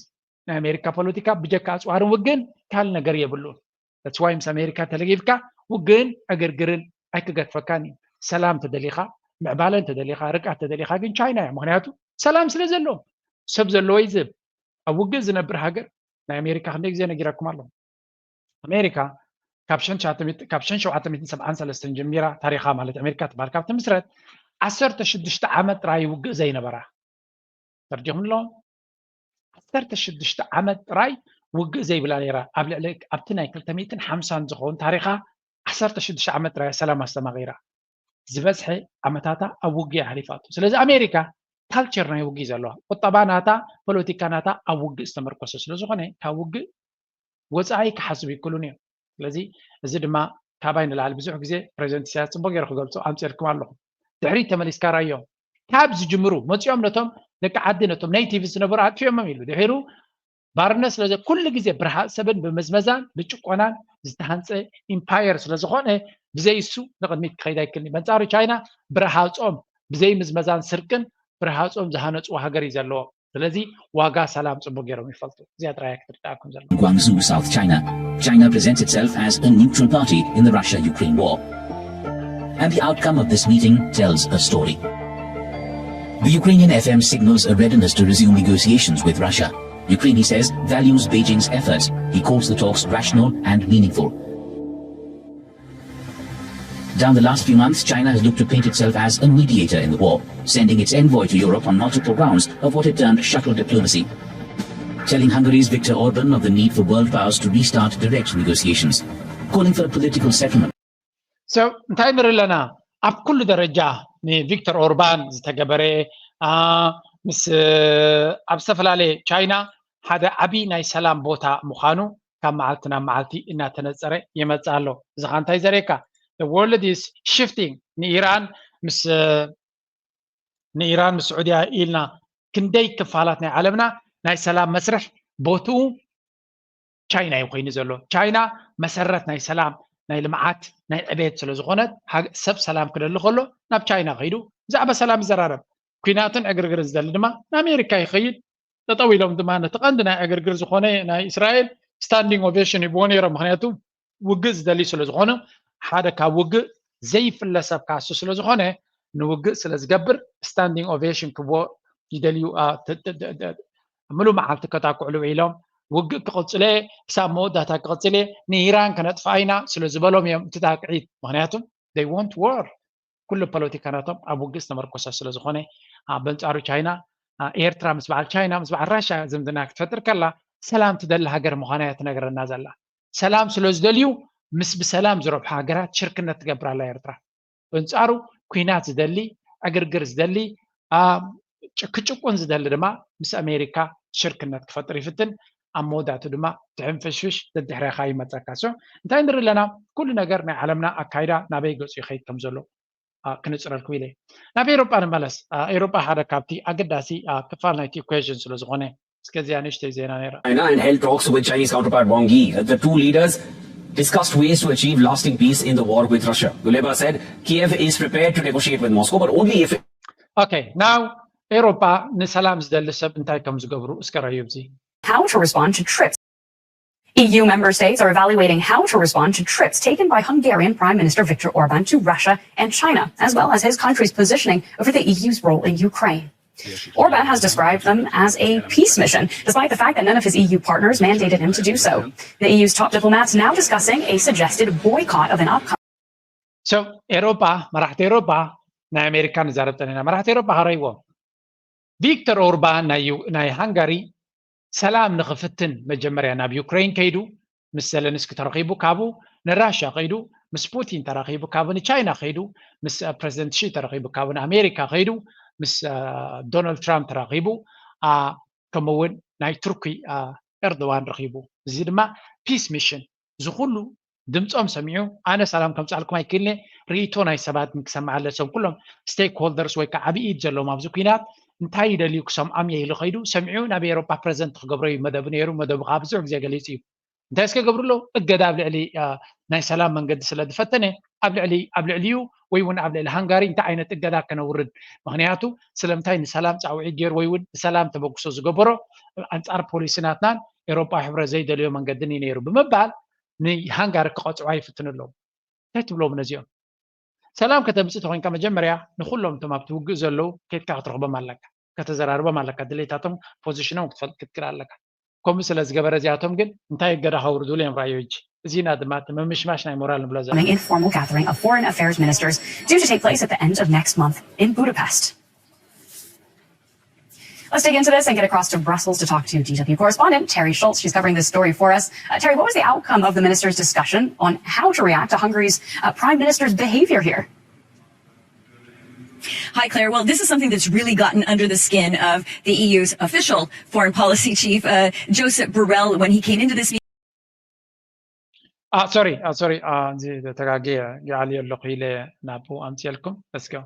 ናይ ኣሜሪካ ፖለቲካ ብጀካ ኣፅዋርን ውግእን ካል ነገር የብሉን። That's why ምስ ኣሜሪካ ተለጊብካ ውግእን ዕግርግርን ኣይክገድፈካን እዩ። ሰላም ተደሊኻ፣ ምዕባለ እንተደሊኻ፣ ርግኣት ተደሊኻ ግን ቻይና እያ። ምክንያቱ ሰላም ስለ ዘሎ፣ ሰብ ዘለዎ ይዝብ። ኣብ ውግእ ዝነብር ሃገር ናይ ኣሜሪካ ክንደይ ግዜ ነጊረኩም ኣለኹ። ኣሜሪካ ካብ ሸን ሸውዓተ ሚእቲ፣ ካብ ሸን ሸውዓተ ሚእትን ሰብዓን ሰለስተን ጀሚራ ታሪኻ ማለት ኣሜሪካ ትበሃል ካብ ትምስረት ዓሰርተ ሽዱሽተ ዓመት ጥራይ ውግእ ዘይነበራ። ተርዲኹም ኣሎ። ዓሰርተ ሽዱሽተ ዓመት ጥራይ ውግእ ዘይብላ ነይራ። ኣብ ልዕሊ ኣብቲ ናይ ክልተ ሚእትን ሓምሳን ዝኸውን ታሪኻ ዓሰርተ ሽዱሽተ ዓመት ጥራይ ሰላም ኣስተማቒራ። ዝበዝሐ ዓመታታ ኣብ ውግእ ኣሕሊፋቶ። ስለዚ ኣሜሪካ ካልቸር ናይ ውግእ ዘለዋ፣ ቁጠባ ናታ፣ ፖለቲካ ናታ ኣብ ውግእ ዝተመርኮሰ ስለ ዝኾነ ካብ ውግእ ወፃኢ ክሓስቡ ይክእሉን እዮም። ስለዚ እዚ ድማ ካባይ ንላዕሊ ብዙሕ ግዜ ፕሬዚደንት ኢሳያስ ፅቡቅ ገይሩ ክገልፆ ኣምፅኤልኩም ኣለኹ። ድሕሪት ተመሊስካ ራዮ ካብ ዝጅምሩ መፂኦም ነቶም ደቂ ዓዲ ነቶም ኔቲቭ ዝነበሩ ኣጥፊኦሞም ኢሉ ድሒሩ ባርነት ስለዚ ኩሉ ግዜ ብርሃፅ ሰብን ብምዝመዛን ብጭቆናን ዝተሃንፀ ኢምፓየር ስለዝኾነ ብዘይ እሱ ንቕድሚት ክኸይድ ኣይክልኒ። በንፃሩ ቻይና ብረሃፆም ብዘይ ምዝመዛን ስርቅን ብረሃፆም ዝሃነፅዎ ሃገር እዩ ዘለዎ። ስለዚ ዋጋ ሰላም ፅቡቅ ገይሮም ይፈልጡ። እዚኣ ጥራይ ክትርዳእኩም ዘሎ። Guangzhou, South China. China presents itself as a neutral party in the Russia-Ukraine war. And the outcome of this meeting tells a story. The Ukrainian F M signals a readiness to resume negotiations with Russia. Ukraine, he says, values Beijing's efforts. He calls the talks rational and meaningful. Down the last few months, China has looked to paint itself as a mediator in the war, sending its envoy to Europe on multiple rounds of what it termed shuttle diplomacy, telling Hungary's Viktor Orban of the need for world powers to restart direct negotiations, calling for a political settlement. So እንታይ ንርኢ ኣለና? ኣብ ኩሉ ደረጃ ንቪክተር ኦርባን ዝተገበረ ምስ ኣብ ዝተፈላለየ ቻይና ሓደ ዓብዪ ናይ ሰላም ቦታ ምዃኑ ካብ መዓልቲ ናብ መዓልቲ እናተነፀረ ይመፅእ ኣሎ። እዚ ኸዓ እንታይ ዘርእየካ? The world is shifting። ንኢራን ምስ ንኢራን ምስ ስዑድያ ኢልና ክንደይ ክፋላት ናይ ዓለምና ናይ ሰላም መስርሕ ቦትኡ ቻይና እዩ ኮይኑ ዘሎ። ቻይና መሰረት ናይ ሰላም ናይ ልምዓት ናይ ዕቤት ስለ ዝኾነት ሰብ ሰላም ክደሊ ከሎ ናብ ቻይና ከይዱ ብዛዕባ ሰላም ይዘራረብ። ኩናትን ዕግርግርን ዝደሊ ድማ ንኣሜሪካ ይኸይድ። ጠጠው ኢሎም ድማ ነቲ ቀንዲ ናይ ዕግርግር ዝኾነ ናይ እስራኤል ስታንዲንግ ኦቬሽን ይብዎ ነይሮም። ምክንያቱ ውግእ ዝደሊ ስለ ዝኾነ ሓደ ካብ ውግእ ዘይፍለ ሰብ ካሱ ስለ ዝኾነ ንውግእ ስለ ዝገብር ስታንዲንግ ኦቬሽን ክብዎ ይደልዩ። ምሉእ መዓልቲ ከታኩዕሉ ውዒሎም ውግእ ክቕፅለ ክሳብ መወዳእታ ክቕፅለ ንኢራን ከነጥፍኣ ኢና ስለ ዝበሎም እዮም እቲ ጣቅዒት። ምክንያቱ they want war። ኩሉ ፖለቲካ ናቶም ኣብ ውግእ ዝተመርኮሰ ስለ ዝኾነ በንፃሩ ቻይና ኤርትራ ምስ በዓል ቻይና ምስ በዓል ራሻ ዝምድና ክትፈጥር ከላ ሰላም ትደሊ ሃገር ምዃና እያ ትነግረና ዘላ። ሰላም ስለ ዝደልዩ ምስ ብሰላም ዝረብሑ ሃገራት ሽርክነት ትገብር ኣላ ኤርትራ። በንፃሩ ኩናት ዝደሊ ዕግርግር ዝደሊ ክጭቁን ዝደሊ ድማ ምስ ኣሜሪካ ሽርክነት ክፈጥር ይፍትን። ኣብ መወዳእቱ ድማ ድሕንፍሽፍሽ ደድሕሬኻ ይመፀካ። ሶ እንታይ ንርኢ ኣለና? ኩሉ ነገር ናይ ዓለምና ኣካይዳ ናበይ ገፁ ይኸይድ ከም ዘሎ ክንፅረልኩም ኢለ። ናብ ኤሮጳ ንመለስ። ኤሮጳ ሓደ ካብቲ ኣገዳሲ ክፋል ናይቲ ኢኩዌሽን ስለ ዝኾነ እስከዚኣ ንእሽተይ ዜና ነይራ። China and held talks with Chinese counterpart Wang Yi. The two leaders discussed ways to achieve lasting peace in the war with Russia. Kuleba said Kiev is prepared to negotiate with Moscow, but only if it Okay, now ኤሮጳ ንሰላም ዝደሊ ሰብ እንታይ ከም ዝገብሩ እስከ ረዩ። እዚ How to respond to trips. E U member states are evaluating how to respond to trips taken by Hungarian Prime Minister Viktor Orban to Russia and China, as well as his country's positioning over the E U's role in Ukraine. Orban has described them as a peace mission, despite the fact that none of his E U partners mandated him to do so. The E U's top diplomats now discussing a suggested boycott of an upcoming So ኤሮጳ፣ መራሕቲ ኤሮጳ፣ ናይ ኣሜሪካ ንዛረብ ጠኒና፣ መራሕቲ ኤሮጳ ሃረይዎም። ቪክተር ኦርባን ናይ ሃንጋሪ ሰላም ንኽፍትን መጀመርያ ናብ ዩክሬን ከይዱ ምስ ዘለንስኪ ተረኺቡ፣ ካብኡ ንራሽያ ከይዱ ምስ ፑቲን ተራኺቡ፣ ካብኡ ንቻይና ከይዱ ምስ ፕረዚደንት ሺ ተረኺቡ፣ ካብኡ ንኣሜሪካ ከይዱ ምስ ዶናልድ ትራምፕ ተራኺቡ፣ ከምኡ እውን ናይ ቱርኪ ኤርዶዋን ረኺቡ። እዚ ድማ ፒስ ሚሽን እዚ ኩሉ ድምፆም ሰሚዑ ኣነ ሰላም ከምፃልኩም ኣይክእልነ ርእይቶ ናይ ሰባት ክሰማዓለ ሰም ኩሎም ስቴክ ሆልደርስ ወይ ከዓ ዓብዪ ኢድ ዘለዎም ኣብዚ ኩናት እንታይ ይደልዩ ክሰምዖም እየ ኢሉ ከይዱ ሰሚዑ ናብ ኤሮጳ ፕረዘንት ክገብሮ እዩ መደቡ ነይሩ። መደቡ ከዓ ብዙሕ ግዜ ገሊፁ እዩ። እንታይ እስከ ገብሩ ኣለዉ? እገዳ ኣብ ልዕሊ ናይ ሰላም መንገዲ ስለ ዝፈተነ ኣብ ልዕሊ ኣብ ልዕሊኡ ወይ እውን ኣብ ልዕሊ ሃንጋሪ እንታይ ዓይነት እገዳ ከነውርድ? ምክንያቱ ስለምንታይ ንሰላም ፃውዒት ገይሩ ወይ እውን ንሰላም ተበግሶ ዝገበሮ ኣንፃር ፖሊሲ ናትናን ኤሮጳ ሕብረት ዘይደልዮ መንገድን እዩ ነይሩ ብምባል ንሃንጋሪ ክቐፅዑ ይፍትኑ ኣለዉ። እንታይ ትብሎም ነዚኦም? ሰላም ከተምፅእ ተኮይንካ መጀመርያ ንኩሎም እቶም ኣብቲ ውግእ ዘለዉ ከይድካ ክትረክቦም ኣለካ፣ ከተዘራርቦም ኣለካ፣ ድሌታቶም ፖዚሽኖም ክትፈልጥ ክትክእል ኣለካ። ከምኡ ስለ ዝገበረ እዚኣቶም ግን እንታይ እገዳ ከውርዱሉ እዮም ራእዩ ሕጂ። እዚና ድማ እቲ ምምሽማሽ ናይ ሞራል ንብሎ ዘለና። Informal gathering of foreign affairs ministers due to take place at the end of next month in Budapest. Let's dig into this and get across to Brussels to talk to D W correspondent Terry Schultz. She's covering this story for us. Uh, Terry, what was the outcome of the ministers' discussion on how to react to Hungary's uh, prime minister's behavior here? Hi, Claire. Well, this is something that's really gotten under the skin of the E U's official foreign policy chief, uh, Josep Borrell, when he came into this meeting. Ah, sorry, ah, sorry. Ah, እዚ ተጋግየ ይዓልዮ ኣለኹ ኢለ ናብኡ ኣምፅኤልኩም። Let's go.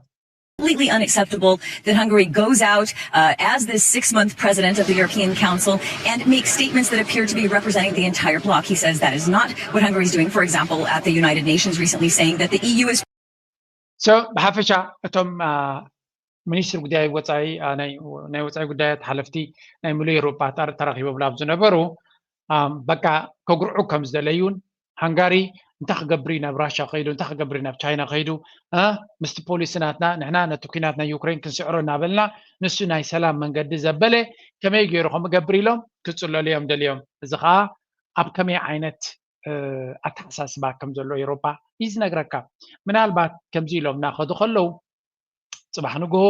Completely unacceptable that Hungary goes out uh, as this six month president of the European Council and makes statements that appear to be representing the entire bloc. He says that is not what Hungary is doing, for example, at the United Nations recently, saying that the E U is So ብሓፈሻ እቶም ሚኒስትር ጉዳይ ወፃኢ ናይ ወፃኢ ጉዳያት ሓለፍቲ ናይ ሙሉእ ኤሮፓ ተራኪቦም ናብ ዝነበሩ በቃ ከጉርዑ ከም ዝደለዩን ሃንጋሪ እንታይ ክገብር እዩ ናብ ራሻ ከይዱ እንታይ ክገብር እዩ ናብ ቻይና ከይዱ ምስቲ ፖሊሲ ናትና ንሕና ነቲ ኩናት ናይ ዩክሬን ክንስዕሮ እናበልና ንሱ ናይ ሰላም መንገዲ ዘበለ ከመይ ገይሩ ከም እገብር ኢሎም ክፅለሉ እዮም ደልዮም። እዚ ከዓ ኣብ ከመይ ዓይነት ኣተሓሳስባ ከም ዘሎ ኤሮፓ እዩ ዝነግረካ። ምናልባት ከምዚ ኢሎም እናኸዱ ከለዉ ፅባሕ ንግሆ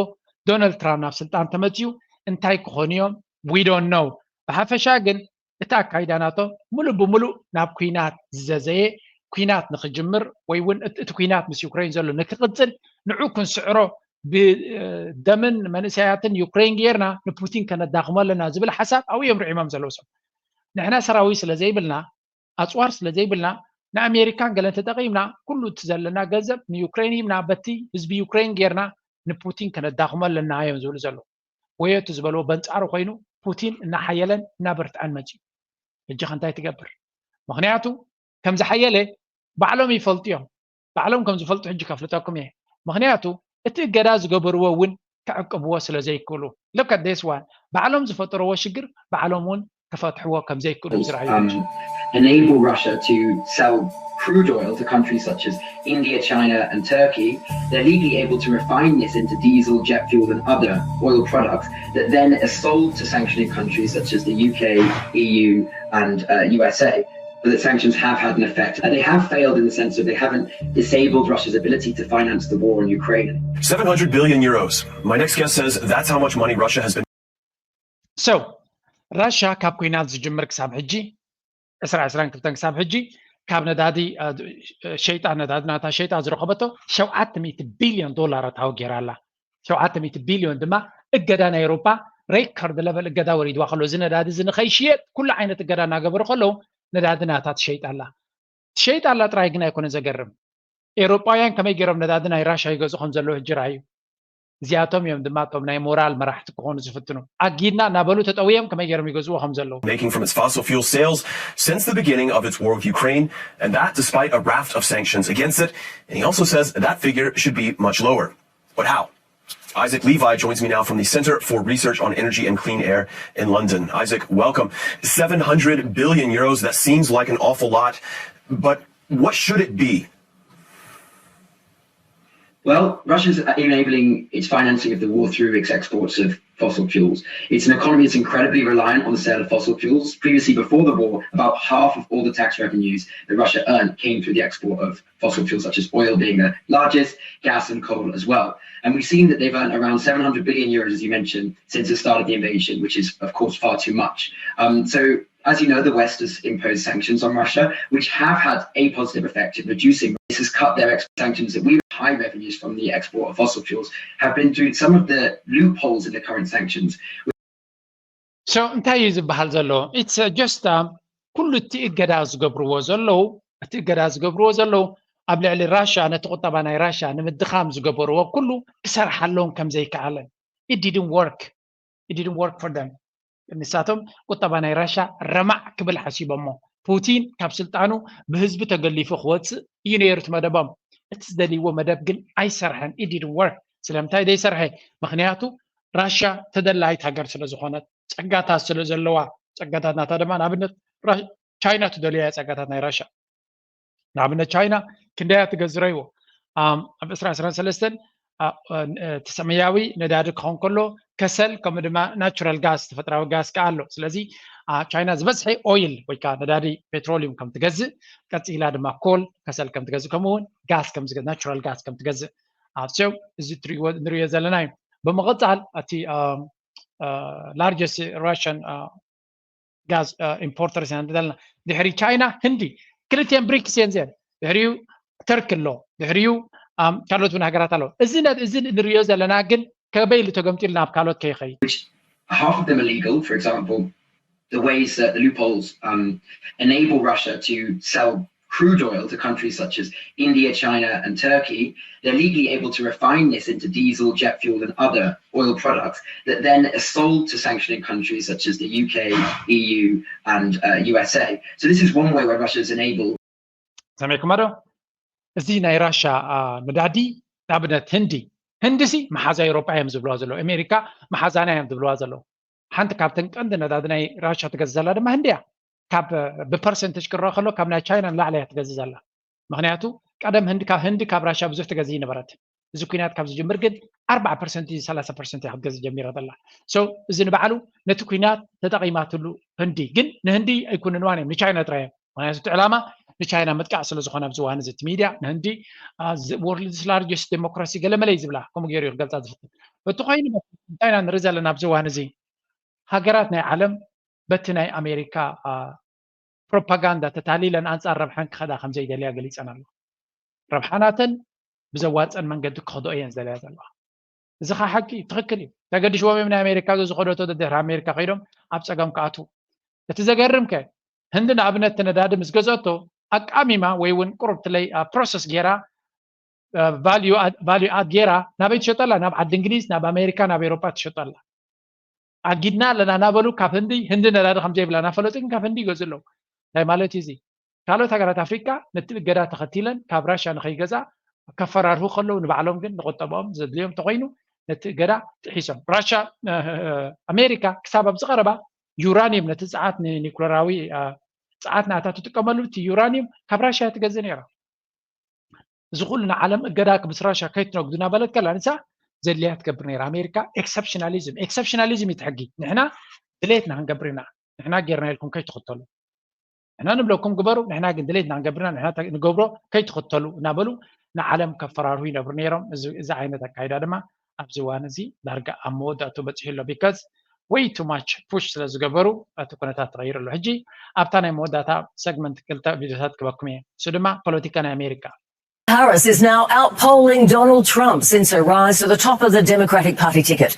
ዶናልድ ትራምፕ ናብ ስልጣን ተመፅዩ እንታይ ክኾኑ እዮም? We don't know። ብሓፈሻ ግን እቲ ኣካይዳ ናቶም ሙሉእ ብሙሉእ ናብ ኩናት ዝዘዘየ ኩናት ንክጅምር ወይ እውን እቲ ኩናት ምስ ዩክሬን ዘሎ ንክቅፅል ንዑ ክንስዕሮ ብደምን መንእሰያትን ዩክሬን ጌርና ንፑቲን ከነዳኽሞ ኣለና ዝብል ሓሳብ ኣብኡ እዮም ርዒሞም ዘለዉ ሰብ ንሕና ሰራዊት ስለ ዘይብልና ኣፅዋር ስለ ዘይብልና ንኣሜሪካን ገለን ተጠቂምና ኩሉ እቲ ዘለና ገንዘብ ንዩክሬን ሂብና በቲ ህዝቢ ዩክሬን ጌርና ንፑቲን ከነዳኽሞ ኣለና እዮም ዝብሉ ዘለዉ። ወዮ እቲ ዝበልዎ በንፃሩ ኮይኑ ፑቲን እናሓየለን እናበርትዐን መፅዩ። ሕጂ ከ እንታይ ትገብር? ምክንያቱ ከም ዝሓየለ ባዕሎም ይፈልጡ እዮም። ባዕሎም ከም ዝፈልጡ ሕጂ ከፍልጠኩም እየ። ምክንያቱ እቲ እገዳ ዝገበርዎ እውን ክዕቅብዎ ስለ ዘይክእሉ። Look at this one። ባዕሎም ዝፈጠርዎ ሽግር ባዕሎም እውን ክፈትሕዎ ከም ዘይክእሉ ዝረኣዩ። Enable Russia to sell crude oil to countries such as India, China, and Turkey. They're legally able to refine this into diesel, jet fuel, and other oil products that then are sold to sanctioning countries such as the U K, E U, and uh, U S A. But that sanctions have had an effect. And they have failed in the sense that they haven't disabled Russia's ability to finance the war in Ukraine. seven hundred billion euros. My next guest says that's how much money Russia has been. So ራሻ ካብ ኩናት ዝጅምር ክሳብ ሕጂ ዕስራ ዕስራን ክልተን ክሳብ ሕጂ ካብ ነዳዲ ሸይጣ ነዳዲ ናታ ሸይጣ ዝረኸበቶ ሸውዓተ ሚእቲ ቢልዮን ዶላር ኣታዊ ገይራ ኣላ። ሸውዓተ ሚእቲ ቢልዮን ድማ እገዳ ናይ ኤሮፓ ሬከርድ ለቨል እገዳ ወሪድዋ ከሎ እዚ ነዳዲ እዚ ንኸይሽየጥ ኩሉ ዓይነት እገዳ እናገበሩ ከለዉ ነዳዲ ናታ ትሸይጥ ኣላ። ትሸይጥ ኣላ ጥራይ ግን ኣይኮነ ዘገርም። ኤሮጳውያን ከመይ ገይሮም ነዳዲ ናይ ራሻ ይገዝኡ ከም ዘለዉ ሕጂ ረኣዩ። እዚኣቶም እዮም ድማ እቶም ናይ ሞራል መራሕቲ ክኾኑ ዝፍትኑ። ኣጊድና እናበሉ ተጠውዮም ከመይ ገይሮም ይገዝእዎ ከም ዘለዉ። making from its fossil fuel sales since the beginning of its war with Ukraine, and that despite a raft of sanctions against it. And he also says that figure should be much lower. But how? Isaac Levi joins me now from the Center for Research on Energy and Clean Air in London. Isaac, welcome. seven hundred billion euros, that seems like an awful lot, but what should it be? Well, Russia's enabling its financing of the war through its exports of fossil fuels. It's an economy that's incredibly reliant on the sale of fossil fuels. Previously, before the war, about half of all the tax revenues that Russia earned came through the export of fossil fuels, such as oil being the largest, gas and coal as well. And we've seen that they've earned around seven hundred billion euros, as you mentioned, since the start of the invasion, which is, of course, far too much. Um, so as you know, the West has imposed sanctions on Russia, which have had a positive effect in reducing. This has cut their export sanctions that we high revenues from the export of fossil fuels have been through some of the loopholes in the current sanctions. So እንታይ እዩ ዝበሃል ዘሎ? It's just ኩሉ እቲ እገዳ ዝገብርዎ ዘለዉ እቲ እገዳ ዝገብርዎ ዘለዉ ኣብ ልዕሊ ራሻ ነቲ ቁጠባ ናይ ራሻ ንምድኻም ዝገበርዎ ኩሉ ክሰርሓሎም ከም ዘይከኣለን it didn't work it didn't work for them ንሳቶም ቁጠባ ናይ ራሻ ረማዕ ክብል ሓሲቦሞ ፑቲን ካብ ስልጣኑ ብህዝቢ ተገሊፉ ክወፅእ እዩ ነይሩ እቲ መደቦም። እቲ ዝደልይዎ መደብ ግን ኣይሰርሐን። ኢት ዲድንት ወርክ። ስለምንታይ ዘይሰርሐ? ምክንያቱ ራሽያ ተደላይት ሃገር ስለ ዝኾነት፣ ፀጋታት ስለ ዘለዋ፣ ፀጋታት ናታ ድማ ንኣብነት ቻይና ትደልያ ጸጋታት ናይ ራሻ። ንኣብነት ቻይና ክንደያ ትገዝረይዎ ኣብ ዕስራ ዕስራን ሰለስተን እቲ ሰማያዊ ነዳዲ ክኸውን ከሎ ከሰል ከምኡ ድማ ናቹራል ጋስ ተፈጥራዊ ጋስ ከዓ ኣሎ። ስለዚ ቻይና ዝበዝሐ ኦይል ወይ ከዓ ነዳዲ ፔትሮሊዩም ከም ትገዝእ፣ ቀፂላ ድማ ኮል ከሰል ከም ትገዝእ፣ ከምኡ እውን ጋስ ከም ናቹራል ጋስ ከም ትገዝእ ኣብቸው እዚ ንሪዮ ዘለና እዩ። ብምቕፃል እቲ ላርጀስት ራሽን ጋዝ ኢምፖርተርስ ኢና ዘለና። ድሕሪ ቻይና ህንዲ፣ ክልቲኤን ብሪክስ እየን እዚአን። ድሕሪኡ ተርኪ ኣሎ፣ ድሕሪኡ ካልኦት እውን ሃገራት ኣለዉ። እዚ እዚ ንሪዮ ዘለና ግን ከበይ ኢሉ ተገምጢሉ ናብ ካልኦት ከይኸይድ half of them illegal, for example, the ways that the loopholes um, enable Russia to sell crude oil to countries such as India, China, and Turkey, they're legally able to refine this into diesel, jet fuel, and other oil products that then are sold to sanctioning countries such as the U K, E U, and uh, U S A. So this is one way where Russia is enabled. ሰሚዕኩማ ዶ? እዚ ናይ ራሻ ነዳዲ ንኣብነት ህንዲ ህንዲ ሲ መሓዛ ኤውሮጳ እዮም ዝብልዋ ዘለዉ፣ ኣሜሪካ መሓዛና እዮም ዝብልዋ ዘለዉ። ሓንቲ ካብተን ቀንዲ ነዳዲ ናይ ራሻ ትገዝእ ዘላ ድማ ህንዲ እያ። ካብ ብፐርሰንቴጅ ክረአ ከሎ ካብ ናይ ቻይና ንላዕሊ እያ ትገዝእ ዘላ። ምክንያቱ ቀደም ህንዲ ካብ ህንዲ ካብ ራሻ ብዙሕ ትገዝእ ይነበረት። እዚ ኩናት ካብ ዝጅምር ግን ኣርባዓ ፐርሰንት ሰላሳ ፐርሰንት እያ ክትገዝእ ጀሚራ ዘላ። So እዚ ንባዕሉ ነቲ ኩናት ተጠቒማትሉ ህንዲ ግን ንህንዲ ኣይኩንንዋን እዮም ንቻይና ጥራይ እዮም። ምክንያቱ እቲ ዕላማ ንቻይና ምጥቃዕ ስለ ዝኾነ ኣብዚ እዋን እዚ እቲ ሚድያ ንህንዲ ወርልድስ ላርጀስት ዴሞክራሲ ገለመለ እዩ ዝብላ ከምኡ ገይሩ እዩ ክገልፃ ዝፍትን። በቲ ኮይኑ እንታይ ኢና ንርኢ ዘለና ኣብዚ እዋን እዚ ሃገራት ናይ ዓለም በቲ ናይ ኣሜሪካ ፕሮፓጋንዳ ተታሊለን ኣንፃር ረብሓን ክኸዳ ከም ዘይደልያ ገሊፀን ኣለዋ። ረብሓ ናተን ብዘዋፀን መንገዲ ክኸድኦ እየን ዝደልያ ዘለዋ። እዚ ከዓ ሓቂ እዩ፣ ትኽክል እዩ። ተገዲሽዎም እዮም ናይ ኣሜሪካ እዚ ዝኸደቶ ደድሕሪ ኣሜሪካ ከይዶም ኣብ ፀገም ክኣትዉ። እቲ ዘገርም ከ ህንዲ ንኣብነት እቲ ነዳዲ ምስ ገዝኦቶ ኣቃሚማ ወይ እውን ቁሩብ ትለይ ፕሮሰስ ገይራ ቫልዩ ኣድ ገይራ ናበይ ትሸጠላ? ናብ ዓዲ እንግሊዝ፣ ናብ ኣሜሪካ፣ ናብ ኤሮፓ ትሸጠላ። ኣጊድና ኣለና እናበሉ ካብ ህንዲ ህንዲ ነዳዲ ከም ዘይብላ እናፈለጡ ግን ካብ ህንዲ ይገዝኡ ኣለዉ። እንታይ ማለት እዩ እዚ? ካልኦት ሃገራት ኣፍሪቃ ነቲ እገዳ ተኸቲለን ካብ ራሻ ንኸይገዛ ከፈራርሁ ከለዉ ንባዕሎም ግን ንቁጠብኦም ዘድልዮም እንተኾይኑ ነቲ እገዳ ጥሒሶም። ራሻ ኣሜሪካ ክሳብ ኣብዚ ቀረባ ዩራኒየም ነቲ ፀዓት ንኒኩለራዊ ፀዓት ናታ ትጥቀመሉ እቲ ዩራኒየም ካብ ራሻ ትገዝእ ነይራ። እዚ ኩሉ ንዓለም እገዳ ክብስራሻ ከይትነግዱ እናበለት ከላ ንሳ ዘድልያ ትገብር ነይራ ኣሜሪካ። ኤክሰፕሽናሊዝም ኤክሰፕሽናሊዝም እዩ እቲ ሕጊ። ንሕና ድሌትና ክንገብር ኢና፣ ንሕና ጌርና ኢልኩም ከይትኽተሉ፣ ንሕና ንብለኩም ግበሩ፣ ንሕና ግን ድሌትና ክንገብር ኢና፣ ንሕና ንገብሮ ከይትኽተሉ እናበሉ ንዓለም ከፈራርሁ ይነብሩ ነይሮም። እዚ ዓይነት ኣካይዳ ድማ ኣብዚ እዋን እዚ ዳርጋ ኣብ መወዳእቱ በፂሑ ኣሎ። ቢካዝ ወይ ቱ ማች ፑሽ ስለ ዝገበሩ እቲ ኩነታት ተቐይሩ ኣሎ። ሕጂ ኣብታ ናይ መወዳእታ ሰግመንት ክልተ ቪድዮታት ክበኩም እየ። እሱ ድማ ፖለቲካ ናይ ኣሜሪካ። Harris is now outpolling Donald Trump since her rise to the top of the Democratic Party ticket.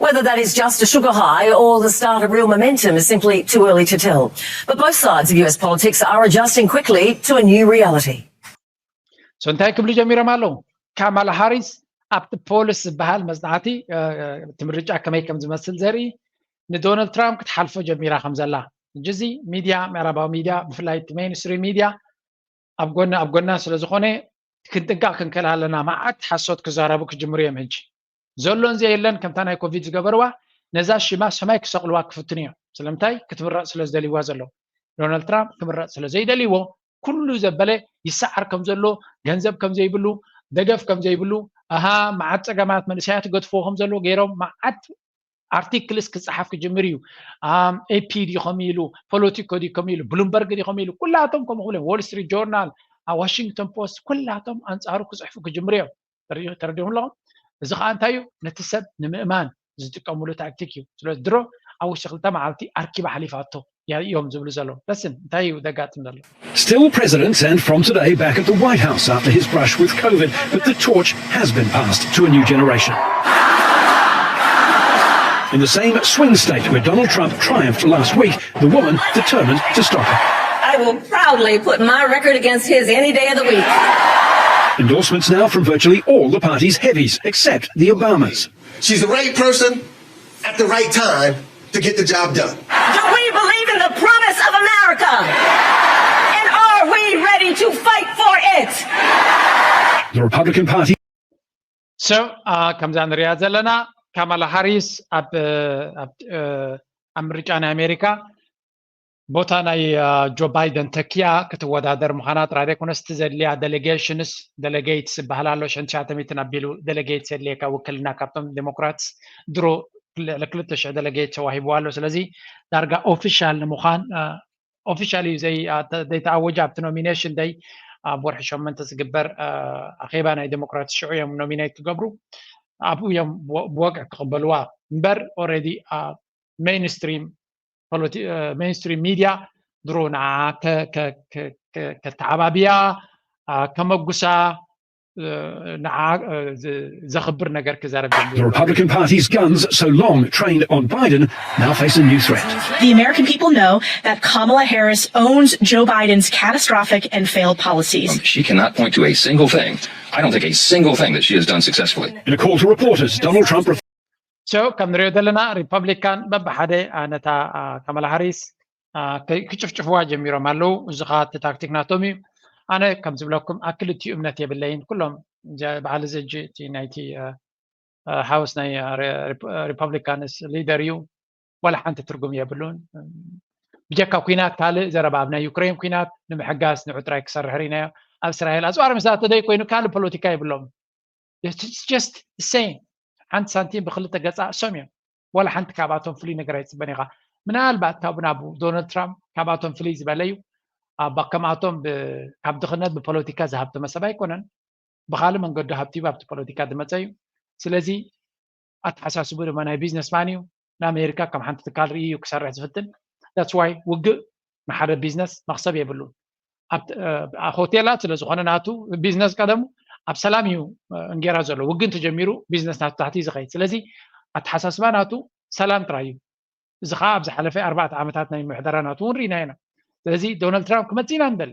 Whether that is just a sugar high or the start of real momentum is simply too early to tell. But both sides of U S politics are adjusting quickly to a new reality. So እንታይ ክብሉ ጀሚሮም ኣለዉ? ካማላ ሃሪስ ኣብቲ ፖልስ ዝበሃል መጽናዕቲ እቲ ምርጫ ከመይ ከም ዝመስል ዘርኢ ንዶናልድ ትራምፕ ክትሓልፎ ጀሚራ ከም ዘላ። ሕጂ እዚ ሚድያ፣ ምዕራባዊ ሚድያ፣ ብፍላይ እቲ ሜይንስትሪም ሚድያ ኣብ ጎና ኣብ ጎና ስለ ዝኾነ ክንጥንቀቕ ክንክእል ኣለና። መዓት ሓሶት ክዛረቡ ክጅምሩ እዮም ሕጂ። ዘሎን ዘየለን ከምታ ናይ ኮቪድ ዝገበርዋ ነዛ ሽማ ሰማይ ክሰቕልዋ ክፍትኑ እዮም። ስለምንታይ? ክትምረፅ ስለ ዝደልይዋ ዘለዉ። ዶናልድ ትራምፕ ክምረፅ ስለ ዘይደልይዎ ኩሉ ዘበለ ይሰዓር ከም ዘሎ፣ ገንዘብ ከም ዘይብሉ፣ ደገፍ ከም ዘይብሉ፣ ኣሃ መዓት ፀገማት መንእሰያት ይገድፍዎ ከም ዘለዉ ገይሮም መዓት ኣርቲክልስ ክፀሓፍ ክጅምር እዩ። ኤፒ ድዩ ከምኡ ኢሉ፣ ፖለቲኮ ድዩ ከምኡ ኢሉ፣ ብሉምበርግ ድዩ ከምኡ ኢሉ፣ ኩላቶም ከምኡ ክብሉ እዮም። ዎል ስትሪት ጆርናል፣ ዋሽንግተን ፖስት ኩላቶም ኣንፃሩ ክፅሕፉ ክጅምሩ እዮም። ተረዲኹም ኣለኹም? እዚ ከዓ እንታይ እዩ? ነቲ ሰብ ንምእማን ዝጥቀምሉ ታክቲክ እዩ። ስለዚ ድሮ ኣብ ውሽጢ ክልተ መዓልቲ ኣርኪባ ሓሊፋቶ እዮም ዝብሉ ዘለዉ። ለስን እንታይ እዩ ዘጋጥም ዘሎ? Still president and from today back at the White House after his brush with COVID, but the torch has been passed to a new generation. In the same swing state where Donald Trump triumphed last week, the woman determined to stop it. I will proudly put my record against his any day of the week. Endorsements now from virtually all the party's heavies, except the Obamas. She's the right person at the right time to get the job done. Do we believe in the promise of America? The Republican Party So ከምዛ ንሪኣ ዘለና ካማላ ሃሪስ ኣብ ኣብ ምርጫ ናይ ኣሜሪካ ቦታ ናይ ጆ ባይደን ተኪያ ክትወዳደር ምዃና ጥራይ ዘይኮነስ እቲ ዘድልያ ዴሌጌሽንስ ዴሌጌትስ ዝበሃል ኣሎ ሸንትሻተ ሚእትን ኣቢሉ ዴሌጌትስ የድልየካ ውክልና ካብቶም ዴሞክራትስ ድሮ ልዕሊ ክልተ ሽሕ ዴሌጌት ተዋሂብዋ ኣሎ ስለዚ ዳርጋ ኦፊሻል ንምዃን ኦፊሻል እዩ ዘይተኣወጀ ኣብቲ ኖሚኔሽን ደይ ኣብ ወርሒ ሸመንተ ዝግበር ኣኼባ ናይ ዴሞክራት ሽዑ እዮም ኖሚኔት ክገብሩ ኣብኡ እዮም ብወግዒ ክቕበልዋ እምበር already ሜይንስትሪም ሜይንስትሪም ሚድያ ድሮ ንዓ ከተዓባብያ ከመጉሳ ንዓ ዘኽብር ነገር ክዛረብ The Republican Party's guns so long trained on Biden now face a new threat. The American people know that Kamala Harris owns Joe Biden's catastrophic and failed policies. She cannot point to a single thing, I don't think a single thing that she has done successfully. In a call to reporters, Donald Trump So ከም ንሪኦ ዘለና ሪፐብሊካን በብሓደ ነታ ካማላ ሃሪስ ክጭፍጭፍዋ ጀሚሮም ኣለዉ። እዚ ኸዓ እቲ ታክቲክ ናቶም እዩ። ኣነ ከም ዝብለኩም ኣብ ክልቲኡ እምነት የብለይን። ኩሎም በዓል እዚ ሕጂ እቲ ናይቲ ሃውስ ናይ ሪፐብሊካንስ ሊደር እዩ። ዋላ ሓንቲ ትርጉም የብሉን። ብጀካ ኩናት ካልእ ዘረባ ኣብ ናይ ዩክሬን ኩናት ንምሕጋዝ ንዑ ጥራይ ክሰርሕ ርኢናዮ። ኣብ እስራኤል ኣፅዋር ምስ ኣተደይ ኮይኑ ካልእ ፖለቲካ የብሎም። It's just the same ሓንቲ ሳንቲም ብክልተ ገፃ እሶም እዮም። ዋላ ሓንቲ ካብኣቶም ፍሉይ ነገር ኣይፅበን ኢኻ። ምናልባት ካብኡ ናብኡ ዶናልድ ትራምፕ ካብኣቶም ፍልይ ዝበለ እዩ። ኣባ ከምኣቶም ካብ ድኽነት ብፖለቲካ ዝሃብተመ ሰብ ኣይኮነን። ብኻልእ መንገዱ ሃብቲቡ ኣብቲ ፖለቲካ ዝመፀ እዩ። ስለዚ ኣተሓሳስቡ ድማ ናይ ቢዝነስ ማን እዩ። ንኣሜሪካ ከም ሓንቲ ትካል ርኢ እዩ ክሰርሕ ዝፍትን። That's why ውግእ ንሓደ ቢዝነስ መኽሰብ የብሉን። ሆቴላት ስለ ዝኾነ ናቱ ቢዝነስ ቀደሙ ኣብ ሰላም እዩ እንጌራ ዘሎ። ውግእ እንተጀሚሩ ቢዝነስ ናቱ ታሕቲ እዩ ዝኸይድ። ስለዚ ኣተሓሳስባ ናቱ ሰላም ጥራይ እዩ። እዚ ከዓ ኣብ ዝሓለፈ ኣርባዕተ ዓመታት ናይ ምሕደራ ናቱ እውን ርኢና ኢና። ስለዚ ዶናልድ ትራምፕ ክመፅእ ኢና ንደሊ።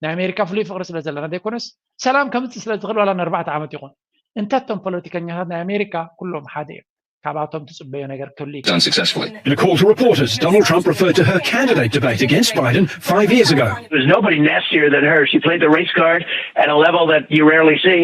ናይ ኣሜሪካ ፍሉይ ፍቅሪ ስለ ዘለና ዘይኮነስ ሰላም ከምፅእ ስለ ዝኽእል ዋላ ንኣርባዕተ ዓመት ይኹን። እንተቶም ፖለቲከኛታት ናይ ኣሜሪካ ኩሎም ሓደ እዮም። ካብኣቶም ትፅበዮ ነገር ክህሉ እዩ። done successfully. In a call to reporters, Donald Trump referred to her candidate debate against Biden five years ago. There's nobody nastier than her. She played the race card at a level that you rarely see.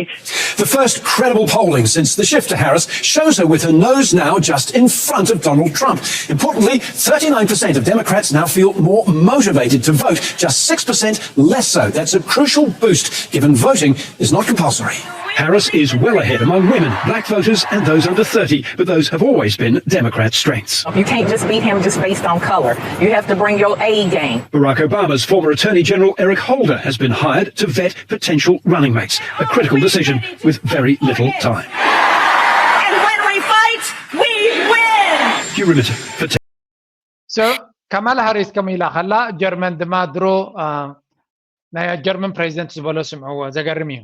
The first credible polling since the shift to Harris shows her with her nose now just in front of Donald Trump. Importantly, thirty-nine percent of Democrats now feel more motivated to vote, just six percent less so. That's a crucial boost given voting is not compulsory. Harris is well ahead among women, black voters, and those under thirty, but those have always been Democrat strengths. You can't just beat him just based on color. You have to bring your A game. Barack Obama's former Attorney General Eric Holder has been hired to vet potential running mates, a critical decision with very little time. And when we fight, we win. Hugh Riminton for So ካማላ ሃሪስ ከምኡ ኢላ ከላ ጀርመን ድማ ድሮ ናይ ጀርመን ፕሬዚደንት ዝበሎ ስምዕዎ ዘገርም እዩ።